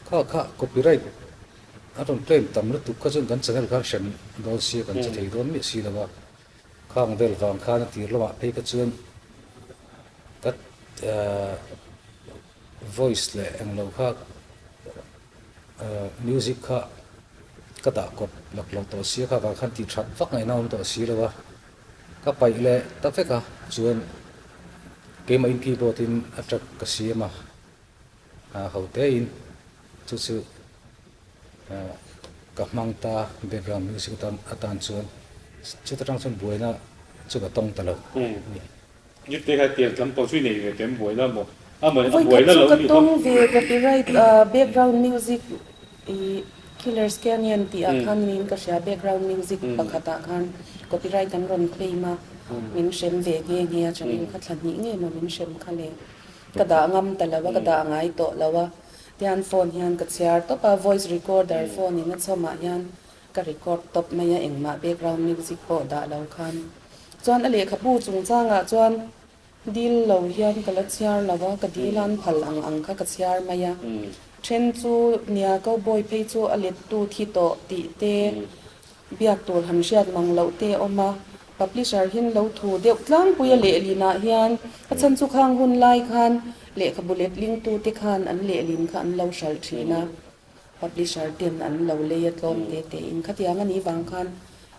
D: kha kha copyright an rawn claim tam lutuk kha chuan kan channel khan hrem dawn sia kan che thei dawn miah si lo a, khang vel vang khan a tir lamah phei kha chuan ka Voice leh englo kha music kha ka dah kawp lak lo tawh sia kha vang khan tih that vak ngaihna awm tawh si lo a, ka paih leh ta vek a chuan keimah in keyboard in a track ka siam a, ho te in chu chu ka hmang ta background music atan chuan chuta tang chuan buaina chu ka tawng ta lo a ni.
A: Ngite kha tiang tlangpang chu i nei ve tem buaina maw? A mah a
C: Vawi khat
A: buaina
C: chu
A: lo
C: ka
A: ni kha.
C: tawng ve copyright background music i Killers Canyon tih ah khan niin ka hria background music pakhat ah khan copyright an rawn claim a min hrem ve nghe nghe a channel kha thla hnih ngei maw min hrem kha le ka dah ngam ta lo a ka dah ngai tawh lo a tihian phone hian ka chhiar tawp a voice recorder phone in a chhawm ah hian Ka record tawp mai a, engmah background music pawh dah lo khan. Chuan a lehkhabu chungchangah chuan dil lo hian ka la chhiar lo a, ka dil an phal ang ang kha ka chhiar mai a. Then chu nia cowboy phei chu a lettu thi tawh tih te, biak tur han hriat mang loh te a awm a. Publisher hian lo thu deuh tlangpui a lehlinah hian a chhan chu khang hun lai khan lehkhabu letlingtu te khan an lehlin kha an lo hralh thin a. Publisher ten an lo lei a tlawm te te in khatiang a nih vang khan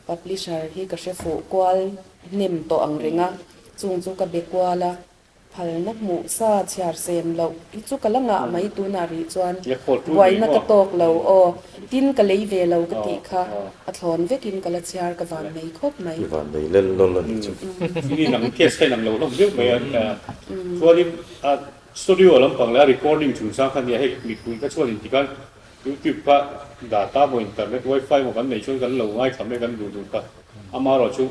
C: publisher hi ka hre fuh kual hnem tawh ang reng a, chung chu ka be kual a, phalna hmuh sa chhiar sem loh hi chu ka la ngah mai tunah rih chuan buaina ka tawk lo aw, tin ka lei ve lo ka tih kha a thlawn vekin ka la chhiar ka van nei khawp mai.
B: I van nei lel lawl a nih chu.
A: Ini nang case kha inang lo hlawm viau mai a, chuanin a Studio lampang leh a recording chungchang kha nia hei mipui kha chuan inti khan YouTube kha data maw internet wifi maw kan nei chuan kan lo ngaithla mai kan duh duh kha amaherawhchu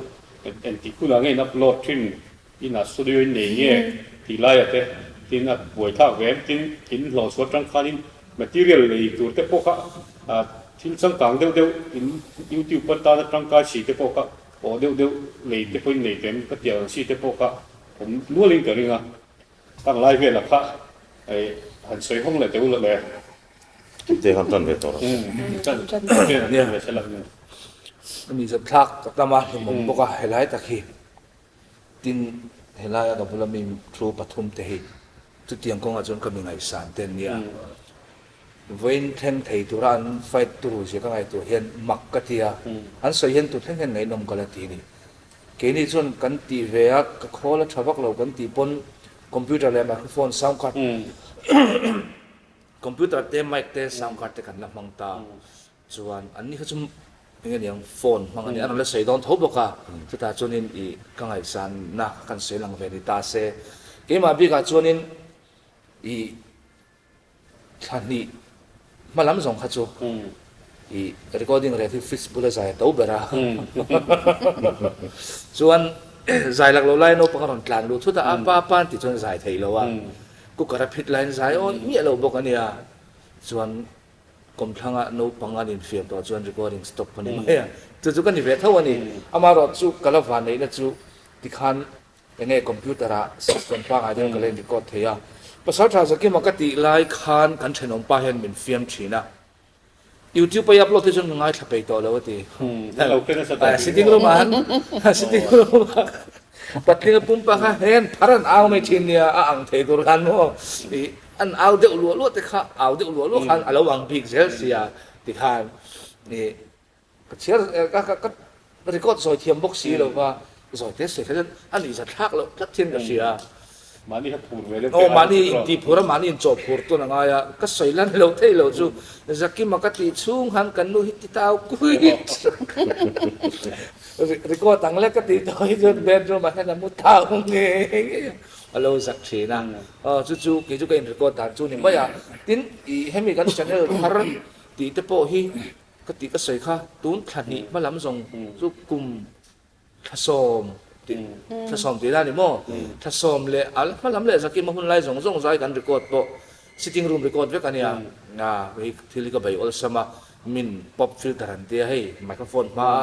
A: engtik hunah nge in upload thin inah studio in nei nge tih laia te tin a buaithlak ve em tin in hlawh chhuah atang khanin material lei tur te pawh kha thil changkang deuh deuh in YouTube atana tangkai si te pawh kha awh deuh deuh lei te pawhin nei tem ka tiang ang si te pawh kha awm nualin ka ring a. Tang lai velah kha han sawi hawng leh teh u le.
B: Tute khan tan ve tawh rawh.
A: Tan tan ve se la.
E: Ami zat thlak ka tam a hlimawm bawk a helai tak hi tin helaia ka bula mi thu pathum te hi chutiang kawngah chuan ka mi ngaihsan te an nia. Vawiin thleng thei tura an fight turu zia ka ngaihtuah hian mak ka ti a, an sawi hian tu thleng hian ngaihnawm ka la ti a ni. Keini chuan kan tih ve a, ka khawl a tha vak lo kan tih pawn computer leh microphone, sound card, computer te mic te sound card te kan la hmang ta chuan an ni kha chu eng nge niang phone hmang a ni a rawn la sawi dawn tho bawk a, chutah chuanin ih ka ngaihsanna kha kan sawi lang ve ni ta se keimah bikah chuanin ih Thla hnih hma lam zawng kha chu i recording reh hi fridge bula zai a to ber a. Chuan zai lak lo lai naupang a rawn tlan luh thut a, a pa pa an tih chuan zai thei lo a. Cooker a phit laiin zai awn miah lo bawk a nia. Chuan kawmthlanga naupang an infiam tawh chuan recording stop a ni mai a. Chu chu ka ni ve tho a ni. Amaherawhchu ka la vanneihna chu tikhan Enge computer ah system pangai deuh ka la in record thei a. Pasal tha Zakima ka tih lai khan kan thenawm pa hian min fiam thin a. YouTube a i upload hi chuan ka ngaithla peih tawh lo a ti. Sitting room ah han sitting room ah patling a pumpa kha hen phar an au mai thin nia a ang thei tur khan maw ih an au deuh luah luah te kha au deuh luah luah khan a lo ang bik zel sia tikhan ih Ka chhiar ka ka ka record zawi thiam bawk si lo va, zawi te sawi kha chuan a nuih za thlak loh tlat hian ka hria.
A: Mahni kha phur ve deuh
E: Aw mahni intih phur a, mahni inchawh phur tun a ngai a, ka sawi lan lo thei lo chu Zakima ka tih chhung khan kan nu hi ti tau kuit record ang lek ka tih tawh hi chuan bedroom ah hian a mu tau ngei ngei a. a lo zak thin a. Aw chu chu kei chu ka in record dan chu ni mai a. Tin, ih hemi kan channel thar tih te pawh hi ka tih ka sawi kha tun thla hnih hma lam zawng chu kum Thlasawm tih thlasawm tih la ni maw? Thlasawm leh a hma lam leh Zakima hun lai zawng zawng zai kan record pawh sitting room record vek a nia. Hei thil hi ka bei awlsam a, min pop filter an tia hei microphone hma a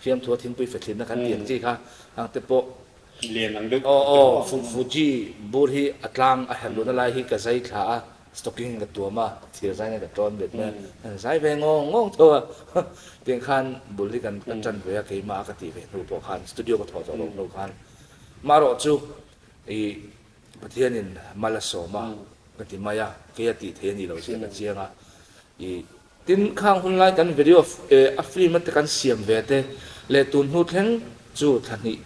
E: fiamthua thingpui fethlinna kan tih ang chi kha ang te pawh
A: Lian ang deuh
E: Aw aw Fuji bur hi a tlang a herh luhna lai hi ka zai thla a. Stocking ka tuam a, thir zaina ka tawn bet mai a, an zai ve ngawng ngawng tho a, tiang khan bul hi kan ka tan ve a, keimah a ka tih ve hnu pawh khan studio ka thawh tawh loh hnu khan marawh chu ih Pathianin mal a sawm a ka ti mai a, kei a tih theih a nih loh zia ka chiang a, ih Tin, khang hun lai kan video a film a te kan siam ve te leh tun hnu thleng chu thla hnih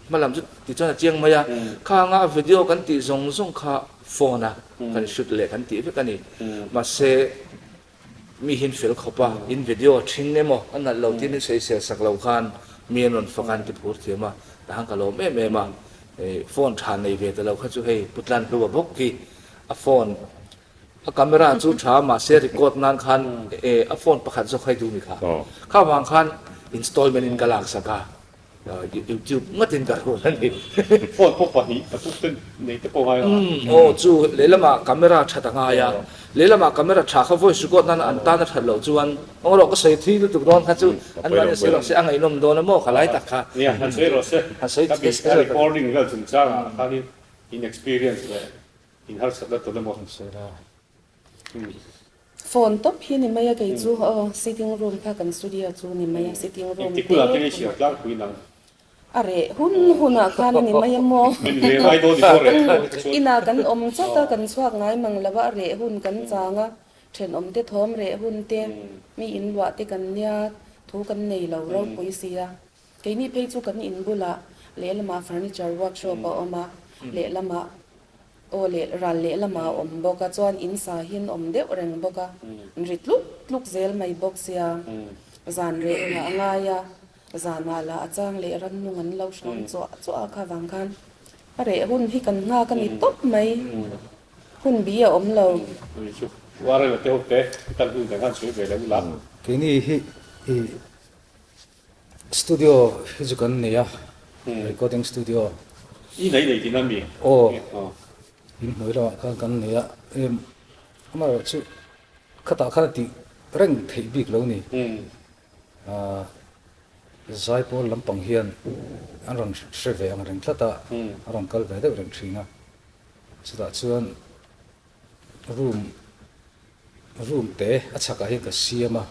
E: hma lam chu ti chuan a chiang mai a, khang a video kan tih zawng zawng kha phone a kan shoot leh kan tih vek a ni. Mahse, mi hian fel khawp a, in video a thing emaw a nalh lo tiin in sawisel sak lo khan mi an rawn fak a an ti phur thiam a, tahan ka lawm em em a, phone tha nei ve ta lo kha chu hei Pu Tlanhlua bawk hi a phone A camera chu tha mahse record nan khan a phone pakhat zawk hei duh mi kha. Kha vang khan installment in ka lak sak a, YouTube ngat in ka run a ni.
A: Phone pawh pahnih pathum te nei te pawh ngai a.
E: Aw chu lehlamah camera that a ngai a, lehlamah camera tha kha voice record nan an tan a that loh chuan awngrawh ka sawi thui lutuk dawn kha chu an mahni sawi rawh se a ngaihnawm dawn a maw kha lai tak kha.
A: Nia han sawi rawh se, ka recording vel chungchangah khanin in experience leh In harsatna tawn emaw?
C: Phone tawp hi ni mai a kei chu aw sitting room kha kan studio chu ni mai a sitting room
A: te Engtikula te i hriat tlangpui nang?
C: A reh hun hunah khan a ni mai a maw?
A: Min ve ngai dawn i pawh reh tho te chuan.
C: Inah kan awm chawt a kan chhuak ngai mang lo a a reh hun kan chang a thenawm te thawm reh hun te mi in luah te kan nia thu kan nei lo ropui sia keini phei chu kan in bulah lehlamah furniture workshop a awm a lehlamah Aw leh ral leh lamah a awm bawk a, chuan in sa hian awm deuh reng bawk a, ri tluk tluk zel mai bawk sia, zan reh nghah a ngai a, zanah lah a chang leh rannung an lo hram chuah chuah a kha vang khan a reh hun hi kan nghak a ni tawp mai, hun bi a awm lo.
A: Ui chu Warren-a te ho te kan hun dang khan sawi ve lo ula.
D: Keini hi i Studio hi chu kan nei a, recording studio.
A: I nei nei tihna mi?
D: Aw, in hnuai lamah khan kan nei a, amaherawh chu khatah khan a tih reng theih bik lo ni. Zaipawl lampang hian an rawn hre ve ang reng tlat a, a rawn kal ve deuh reng thin a, chutah chuan room room te a chhakah hian ka siam a.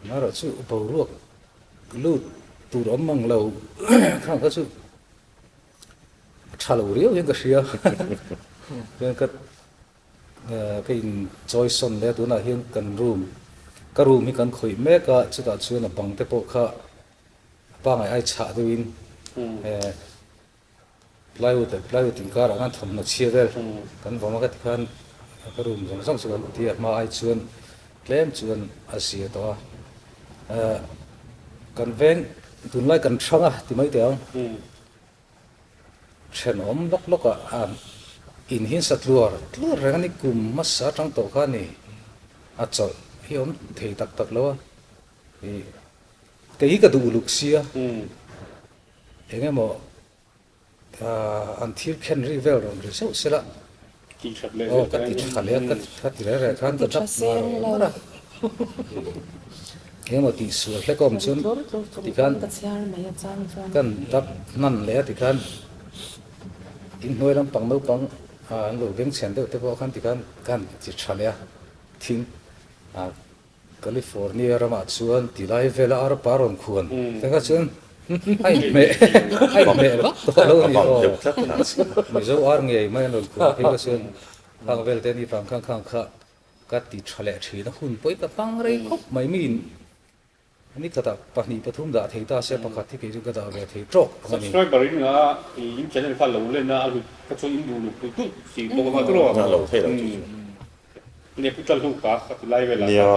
D: Amaherawh chu boruak lut tur awm mang lo khang kha chu a tha lo riau hian ka hria chuan ka ka in chawi sawn leh a tunah hian kan room ka room hi kan khawih mek a chutah chuan a bang te pawh kha a pangai ai chhah deuhin eh Plywood leh plywood inkarah khan thawmhnaw chhia vel kan vawm a ka ti khan ka room zawng zawng chu kan ti a hma ai chuan tlem chuan a zia tawh a eh kan veng tunlai kan hrang a ti mai teh ang thenawm lawk lawk ah a in hi sa tluar tluar reng a ni kum hmasa atang tawh kha a ni a chawlh hi a awm thei tak tak lo a ih kei hi ka duh uluk sia. Eng emaw an thil khen ri vel rawn ri zeuh sela. Aw ka ti tha leh a, ka ti reh reh khan ka dap mar mar a. Eng emaw tih sual hlek awm chuan tikhan kan dap hman leh a tikhan inhnuai lampang naupang an lo bengchhen deuh te pawh khan tikhan kan ti tha leh a thing California ramah chuan ti lai vela arpa rawn khuan te kha chuan a inhmeh a inhmeh vak tawh lo a ni aw. Mizo ar ngei mai an rawn khuan phei kha chuan khang vel te ni vang khan khang kha ka ti tha leh thin a hun pawhin ka hmang rei khawp mai miin Ni khatah pahnih pathum dah thei ta se pakhat hi kei chu ka dah ve thei tawk ang a ni.
A: Subscriber in nga i in channel kha lo len a a hlut kha chuan in duh luh tulh tulh si bawk anga tawh
B: a lo thei lo chu chu.
A: Nia pu ṭan hnu ka ka ti lai vel ah
B: Nia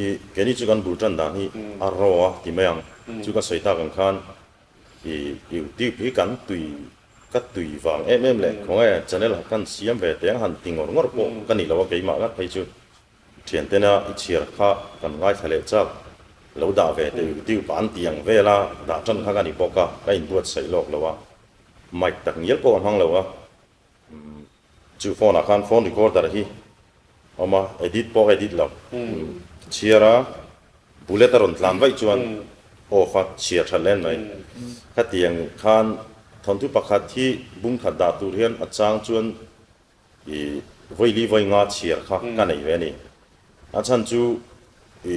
B: i keini chu kan bul ṭan dan hi a raw a ti mai ang chu ka sawi tak ang khan i youtube hi kan tui. Ka tui vang em em leh khawnge channel kan siam ve teng han ti ngawr ngawr pawh ka ni lo a keimah ngat phei chu thiantena i chhiar kha kan ngaithla leh chak lo dah ve teh YouTube ah an ti ang vel a dah tan kha ka ni bawk a ka inbuatsaih lawk lo a mic tak ngial pawh ka hmang lo a. Chu phone ah khan phone recorder hi awm a, edit pawh ka edit lo. Chhiar a, bullet a rawn tlan vaih chuan off a chhiar that len mai. Khatiang khan thawnthu pakhat hi bung khat dah tur hian a chang chuan i vawi li vawi nga chhiar kha ka nei ve a ni. A chhan chu i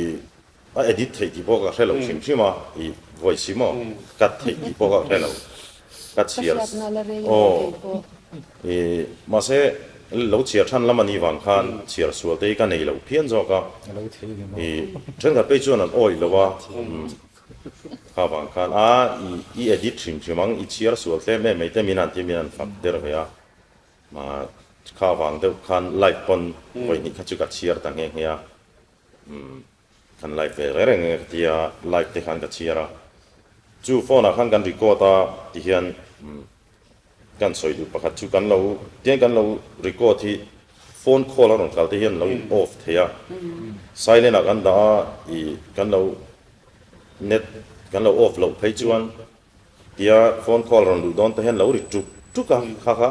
B: a edit theih tih pawh ka hre lo hrim hrim a, i voice hi maw cut theih tih pawh ka hre lo, ka chhiar aw i mahse lo chhiar than lam a nih vang khan chhiar sual te hi ka nei lo phian zawk a, i thenkhat phei chuan an awih lo a, kha vang khan a i edit hrim hrim ang i chhiar sual tlem em mai te min han ti min han fak der ve a. Kha vang deuh khan live pawn vawi hnih kha chu ka chhiar ta nghe nghe a, kan live ve reng reng nge ka ti a, live te khan ka chhiar a, chu phone ah khan kan record a ti hian kan sawi duh pakhat chu kan lo tiang kan lo record hi phone call a rawn kal te hian lo in off thei a, silent ah kan dah a ih kan lo net kan lo off loh phei chuan Tia phone call rawn luh dawn te hian lo ri tuk tuk a, kha kha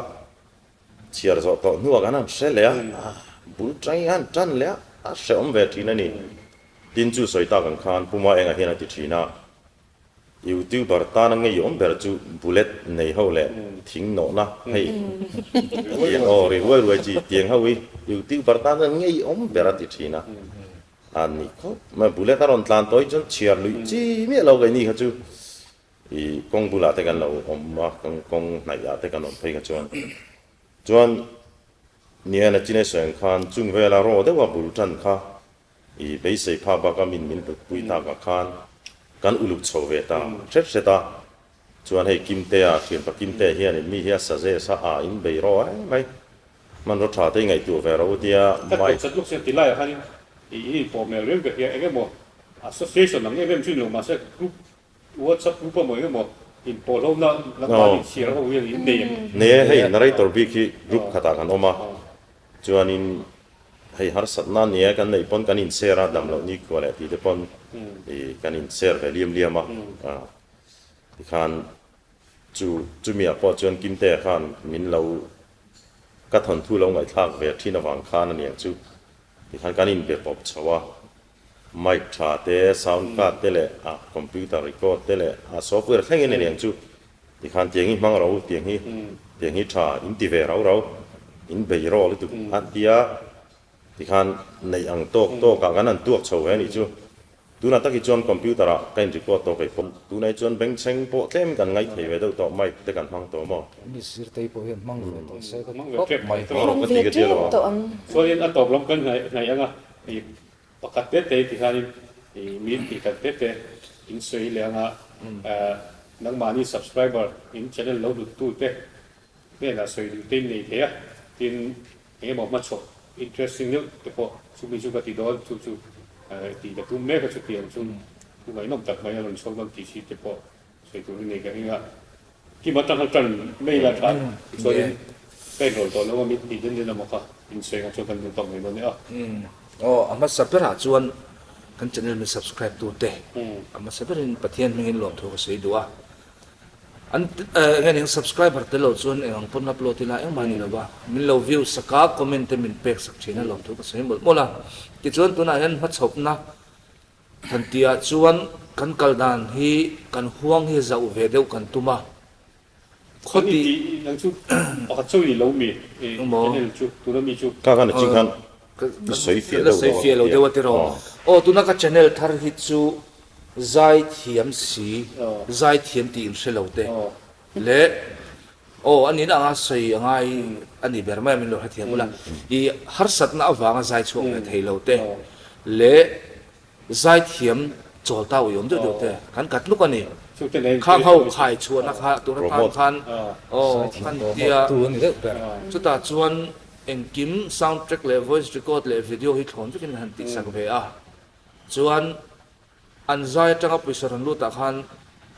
B: chhiar zawh tawh hnuah kan han hre leh a, bul tangin kan han tan leh a, a hrehawm ve thin a ni. Tin chu sawi tak ang khan Puma engah hian a ti thin a, YouTuber tana ngeiawm ber chu bullet nei ho leh thing nawhna hei tiang aw ri ruai ruai chi tiang ho hi YouTuber tana ngeiawm ber a ti thin a, A ni khawp mai, bullet a rawn tlan tawh hi chuan chhiar luih chi miah lo keini kha chu i kawng bulah te kan lo awm a, kawng hnaih ah te kan awm phei kha chuan chuan nia na chin sawi ang khan chung vela raw deuha bul tan kha i beisei phak baka min min hlut pui takah khan kan uluk chho ve ta hret hret a, chuan hei Kimtea thianpa Kimtea hianin mi hi a suggest a, a in bei raw em mai. Hmanraw tha te i ngaihtuah ve ro tia
A: Ka
B: Mike.
A: tawh chat lawk sia ti laiah khanin i in inpawh hmel riau ka hria eng emaw association ang em em chu ni lo mahse group whatsapp group emaw eng emaw inpawh hlona nangmahni chhiar ho hian in nei ang.
B: Nei e, hei narrator bik hi group khatah kan awm a, chuanin hei harsatna nia kan neih pawn kan in share a, dam loh nikhua leh tih te pawn i kan in share ve liam liam a, tikhan Chu chumi ah pawh chuan Kimtea khan min lo ka thawnthu lo ngaihthlak ve thin avang khan aniang chu tikhan kan inbe pawp chho a, mic tha te, sound card te leh a computer record te leh a software thlengin aniang chu tikhan tiang hi hmang ro tiang hi tiang hi tha in ti ve rau rau in bei rawh lutuk a tia tikhan neih ang tawk tawk ah kan han tuak chho ve anih chu. Tunah tak hi chuan computer ah ka in record tawh kei pawh. Tunah hi chuan bengchheng pawh tlem kan ngaih thei ve deuh tawh mic te kan hmang tawh maw?
D: Mi zirtei pawh hian hmang ve tawh se ka ti
A: Hmang ve
D: khawp
A: tep
D: mai.
A: tawh
B: Hmang
A: ka
B: ti ka ti alo a.
C: Tawh ang.
A: Chuanin a tawp lam kan hnaih ang a, i pakhat te te ti khanin i min tih khat te te in sawi leh ang a, nangmahni subscriber in channel lo hlut tu te hnenah sawi duh te in nei thei a, tin Eng emaw hmachhawp interesting deuh te pawh chumi chu ka ti dawn, chu chu tih ka tum mek a chutiang chu thu ngaihnawm tak mai a rawn chhuak dawn tih si te pawh sawi tur in nei ka ring a. Kima tang kha tan mai ila tha tichuanin ka inrawlh tawh lo a min tih den den emaw kha insawi ang chuan kan duh tawk mai dawn e a.
E: Aw a hmasa berah chuan kan channel min subscribe tu te a hmasa berin Pathian hmingin lawmthu ka sawi duh a. An enge ning subscriber te lo chuan eng ang pawn upload ila engmah ni lova min lo view sak a comment te min pek sak thin a lawmthu ka sawi mawlh mawlh a tichuan tunah hian hmachhawpna han tih ah chuan kan kal dan hi kan huang hi zauh ve deuh kan tum a
A: khaw tih nang chu pakhat chauh i ni lo mi channel chu tuna mi chu
B: Kha khan a ching khan i sawi fiah deuh
E: la sawi fiah lo deuh a tiraw aw tuna ka channel thar hi chu Zaithiam si, zaithiam tih in hre lo te leh aw a nihna anga sawi a ngai a ni ber mai a min lo hrethiam ula, i harsatna avanga zai chhuak ve thei lo te leh zaithiam chawl ta uiawm deuh deuh te kan kat luk a ni. Khang ho khai chhuahna kha tur atan khan aw kan tia chutah chuan engkim sound track leh voice record leh video hi thlawn vekin kan han tihsak ve a chuan An zai atanga pawisa rawn lut ah khan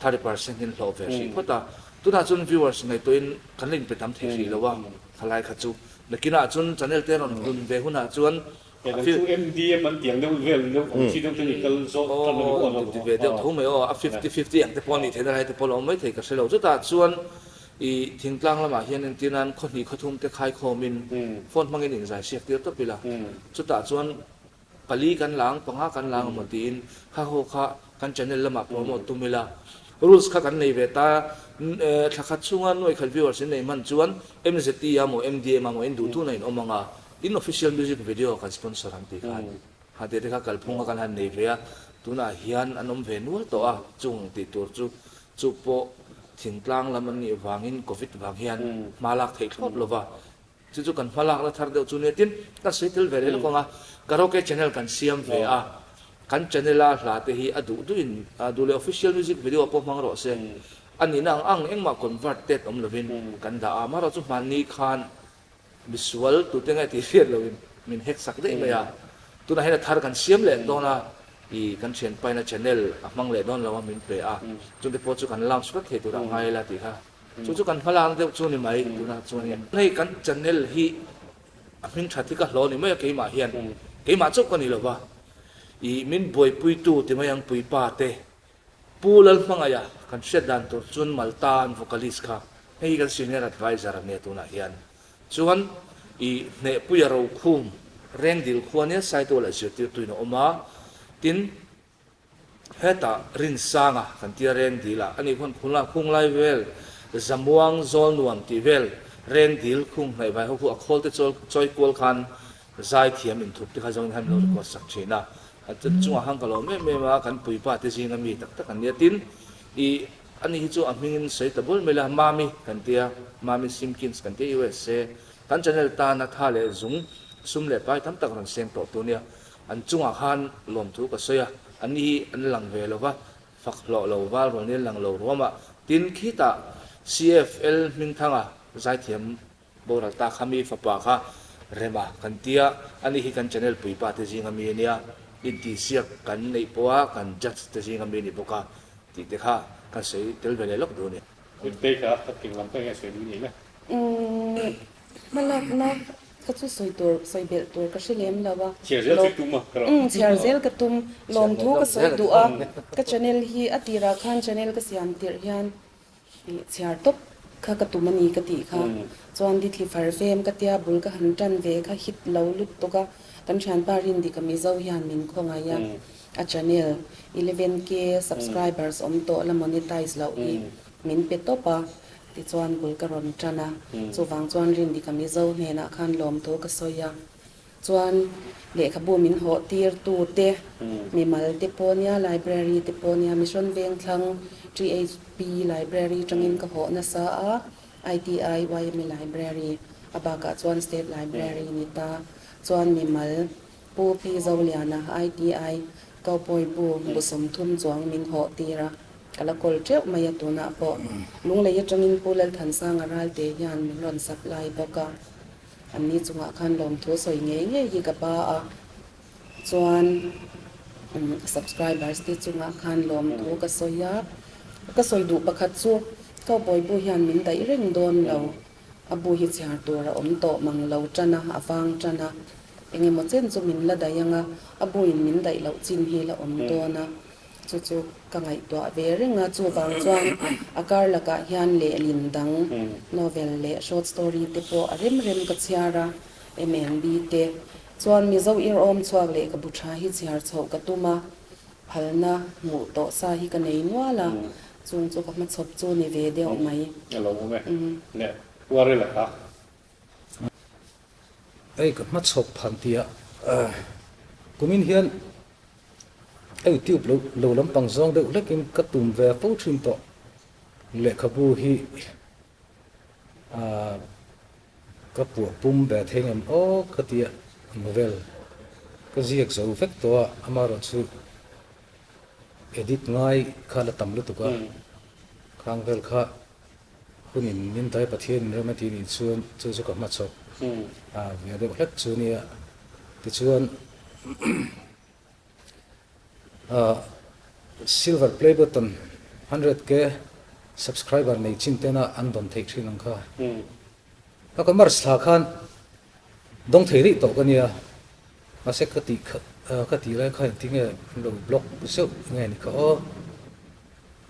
E: 30% in hlawh ve hrih phawt a, tunah chuan viewers ngaihtuahin kan la inpe tam thei hrih lo a, khalai kha chu nakinah chuan channel te rawn hlun ve hunah chuan
A: Kei dang chu MDM an tiang deuh vel deuh ang chi deuh te ni kal zawk tan a ni pawh
E: Aw ti ve deuh tho mai aw, a fifty fifty ang te pawh a nih theihna lai te pawh a lo awm mai thei ka hre lo. Chutah chuan i thingtlang lamah hian entir nan khaw hnih khaw thum te khaikhawmin phone hmangin inzai siak tir tawp ila, chutah chuan Pali kan la ang, panga kan la ang emaw tiin kha ho kha kan channel lamah promote tum ila, rules kha kan nei ve ta, thla khat chhunga nuai khat viewers in nei hman chuan MZT a maw MDM a maw in duh tuna in awm ang a, in official music video kan sponsor ang tih khan kha tih te kha kalphung kha kan han nei ve a, tunah hian an awm ve nual tawh a, chung tih tur chu chu pawh thingtlang lam an nih vangin covid vang hian hma lak theih thlawt lova. Chu chu kan hma lakna thar deuh chu nia tin kan sawi tel ve leh lawk ang a, karaoke channel kan siam ve a, kan channel a hla te hi a duh duh in duh leh official music video pawh hmang rawh se, a nihna ang ang engmah convert tet awm lovin kan dah a, amaherawh chu hmanni khan misual tute nge tih hriat loin min hack sak daih mai a, tunah hian a thar kan siam leh dawn a, ih kan thianpaina channel a hmang leh dawn lo a min pe a, chungte pawh chu kan launch vek thei turah ngai ila tih kha. Chu chu kan hmalakna deuh chu ni mai tunah chuan hei kan channel hi a hming that hi ka hlawh ni mai a keimah hian keimah chauh ka ni lo va ih min buaipuitu ti mai ang puipa te Pu Lalhmangaia kan hriat dan tur chuan Malta an vocalist kha hei hi kan senior adviser a nia tunah hian chuan ih Hnehpuia Rokhum Rengdil khua nia Saitual ah zirtirtuin a awm a tin Hetah Rinsanga kan tia reng dil ah ani khuan khung khung lai vel Zamuang zawl nuam tih vel reng dil khung hnaih vai ho khu a khawl te chawl chawi kual khan zai thiam inthup te kha zawngin han lo record sak thin a, a chungah khan ka lawm em em a kan puipa te zinga mi tak tak an nia tin ih ani hi chu a hmingin sawi ta bul mai la Mami kan tia Mami Simkins kan tia USA kan channel tana tha leh zung sum leh pai tam tak rawn seng tawh tu nia. An chungah khan lawmthu ka sawi a, an ni hi an lang ve lo va, fak hlawh lo val rawn in lang lo ruam a. Tin, khitah CFL Hmingthanga zaithiam boral ta kha mi fapa kha Rema kan ti a, ani hi kan channel puipa te zinga mi a nia, intihsiak kan neih pawha kan judge te zinga mi a ni bawk a tih te kha kan sawi tel ve leh lawk duh a ni.
A: Tirtei kha ka ting lam ka eng nge sawi duh ni le?
C: Umm, hmalakna kha chu sawi tur, sawi belh tur ka hre lem lo a.
A: Chhiar zel chu tum a ka rawh.
C: Umm, chhiar zel ka tum. Lawmthu ka sawi duh a, ka channel hi a tirah khan channel ka siam tirh hian ih chhiar tawp kha ka tum a ni ka tih kha. Chuan Dithli far vem ka tia bul ka han tan ve kha hit lo lut tuk a, kan thianpa Rindika Mizo hian min khawngaih a, a channel 11K subscribers awm tawh la monetize loh hi min pe tawp a. Tichuan bul ka rawn tan a, chuvang chuan Rindika Mizo hnenah khan lawmthu ka sawi a. Chuan lehkhabu min hawh tir tu te, mimal te pawh nia, library te pawh nia, Mission Vengthlang THP library tangin ka hawh nasa a, ITI YMA library a bakah chuan State library ni ta. Chuan mimal Pu Pi Zoliana ITI Cowboy bu bu 30 chuang min hawh tir a. Ka la kawl teuh mai a tunah pawh Lunglei atangin Pu Lalthansanga Ralte hian min rawn supply bawk a, anni chungah khan lawmthu sawi ngei ngei hi ka ba a, chuan subscribers te chungah khan lawmthu ka sawi a, ka sawi duh pakhat chu Cowboy bu hian min daih reng dawn lo, a bu hi chhiar tur a awm tawh mang lo tan a, a vang tan a, engemaw chen chu min la daih ang a, a buin min daih loh chin hi la awm dawn a. Chu chu ka ngaihtuah ve reng a, chuvang chuan a kar lakah hian lehlin dang novel leh short story te pawh a rem rem ka chhiar a, MNB te chuan Mizo irawm chhuak lehkhabu tha hi chhiar chhoh ka tum a, phalna hmuh tawh sa hi ka nei nual a, chung chu ka hmachhawp chu ni ve deuh mai.
A: A lo awm e, le Uarela kha.
D: Hei ka hmachhawp phan tia kumin hian YouTube lo lo lampang zawng deuh hlekin ka tum ve fo thin tawh. Lehkhabu hi ah ka puah pum ve thei ngem aw ka tia novel ka ziak zo vek tawh a, amaherawhchu edit ngai kha la tam lutuk a, khang vel kha Hunin min dai Pathian in rem a tih nih chuan chu chu ka hmachhawp a ve deuh hlek chu nia. Tichuan Silver play button 100K subscriber nei chin tena an dawn theih thin ang kha. Ka ka March thla khan dawng thei rih tawh ka nia, mahse ka tih kha ka tih lai kha engtin nge an lo block zeuh nge ni kha aw.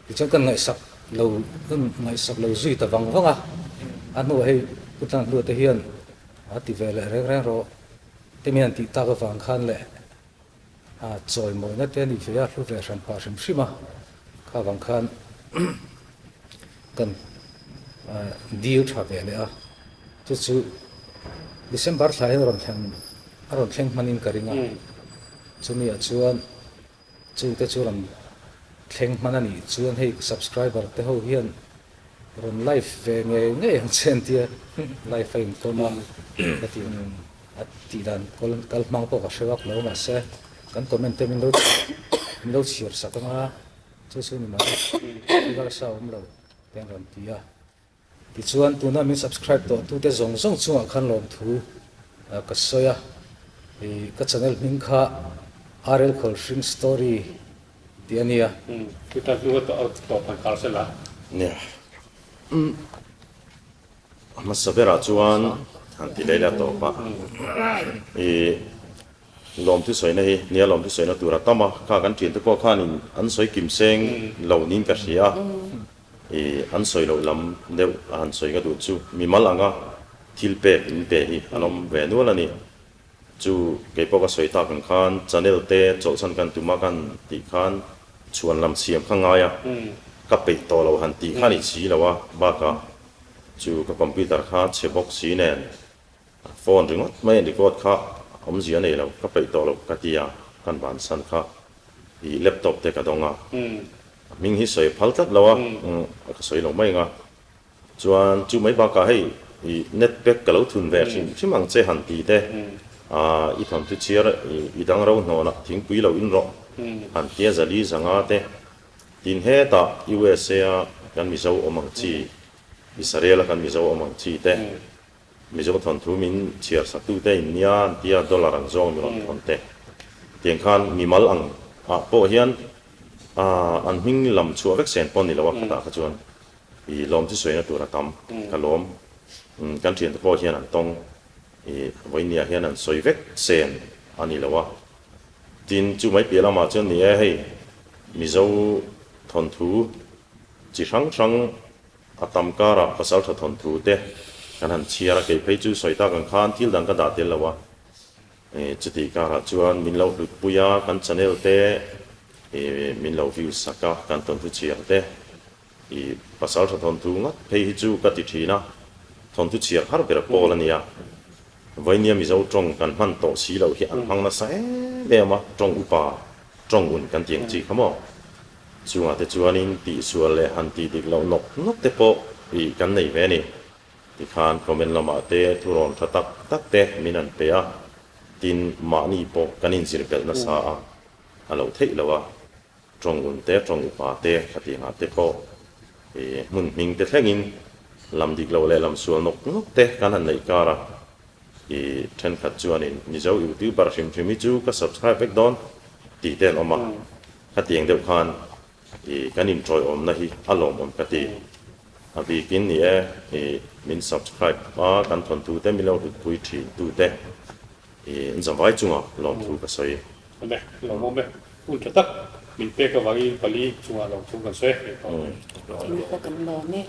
D: Tichuan kan ngaihsak lo kan ngaihsak lo zui ta vang vang a, a hnuah hei Pu Tlanhlua te hian a ti ve leh reng reng rawh te min han tih tak avang khan leh a chawimawina te a ni ve a, hlu ve hran pah hrim hrim a, kha vang khan kan dil tha ve leh a, chu chu December thla hian a rawn thleng a rawn thleng hmanin ka ring a, chumi ah chuan Chu te chu rawn thleng hman a nih chuan hei subscriber te ho hian rawn live ve ngei ngei ang che an tia, live a inkawm a ka tih a tih dan kal hmang pawh ka hre vak lo mahse kan comment te min lo min lo chhiar sak anga chu chu ni mai thil harsa awm lo te an rawn ti a. Tichuan, tuna min subscribe tawh tute zawng zawng chungah khan lawmthu ka sawi a, i ka channel hming kha RL Khawlhring Story tih a nia.
A: Chuta hnu a tawp han kar sela.
B: Nia. A hmasa berah chuan han ti leh la tawp a. I lawmthu sawina hi nia lawmthu sawina tur a tam a, kha kan thiante pawh khanin an sawi kim seng lo niin ka hria a. I an sawi loh lam deuh a han sawi ka duh chu mimal anga thil pek in pe hi an awm ve nual a ni. Chu kei pawh ka sawi tak ang khan channel te chawlhchhan kan tum a kan tih khan chhuan lam siam kha ngai a, ka peih tawh lo han tih kha a ni si lo a, bakah chu ka computer kha chhe bawk si nen Phone ringawt mai a record kha awmzia a nei lo, ka peih tawh lo ka ti a, kan bansan kha i laptop te ka dawng a, a hming hi sawi phal tlat lo a, ka sawi lo mai ang a, chuan chu mai bakah hei i net pack ka lo thun ve hrim hrim ang che han ti te, i thawnthu chhiar i dang ro hnawnah thingpui lo in rawh han tia zali zanga te, tin hetah USA a kan Mizo awm ang chi, Israel a kan Mizo awm ang chi te. Mizo thawnthu min chhiar saktute in nia an tia dollar ang zawng mi rawn thawn te. Tiang khan mimal ang ah pawh hian an hming lam chhuah vek sen pawh ni lo a khatah kha chuan i lawm chu sawina tur a tam ka lawm kan thiante pawh hian an tawng i vawinia hian an sawi vek sen a ni lo a. Tin chu mai piah lamah chuan ni e hei Mizo thawnthu chi hrang hrang A tam karah pasaltha thawnthu te kan han chhiar a, kei phei chu sawi tak ang khan thil dang ka dah tel lo a, chutih karah chuan min lo hlutpui a, kan channel te min lo view sak a, kan thawnthu chhiar te i pasaltha thawnthu ngat phei hi chu ka ti thin a, thawnthu chhiar har ber pawl a nia. Vainia Mizo tawng kan hman tawh si loh hi an hmang nasa em em a, tawng upa, tawng un kan tih ang chi kha maw? Chungah te chuanin tihsual leh han tih dik loh nawk nawk te pawh ih kan nei ve a ni. Tikhan comment lamah te thurawn tha tak tak te min an pe a, tin mahni pawh kan inzir belh nasa a, a lo theih lo a, tawng un te, tawng upa te khatiangah te pawh ih hmun hming te thlengin lam dik loh leh lam sual nawk nawk te kan han neih kar a. I thenkhat chuanin Mizo YouTuber hrim hrim hi chu ka subscribe vek dawn tih te an awm a, khatiang deuh khan i kan inṭawiawmna hi a lawmawm ka ti. A bikin ni e, i min subscribe a kan thawnthu te min lo hlutpui thin tu te i an zavai chunga lawmthu ka sawi.
A: Awm e, lawmawm e. Hun tha tak min pek avangin pali chungah lawmthu kan sawi e.
C: Thil pawh kan lawm e.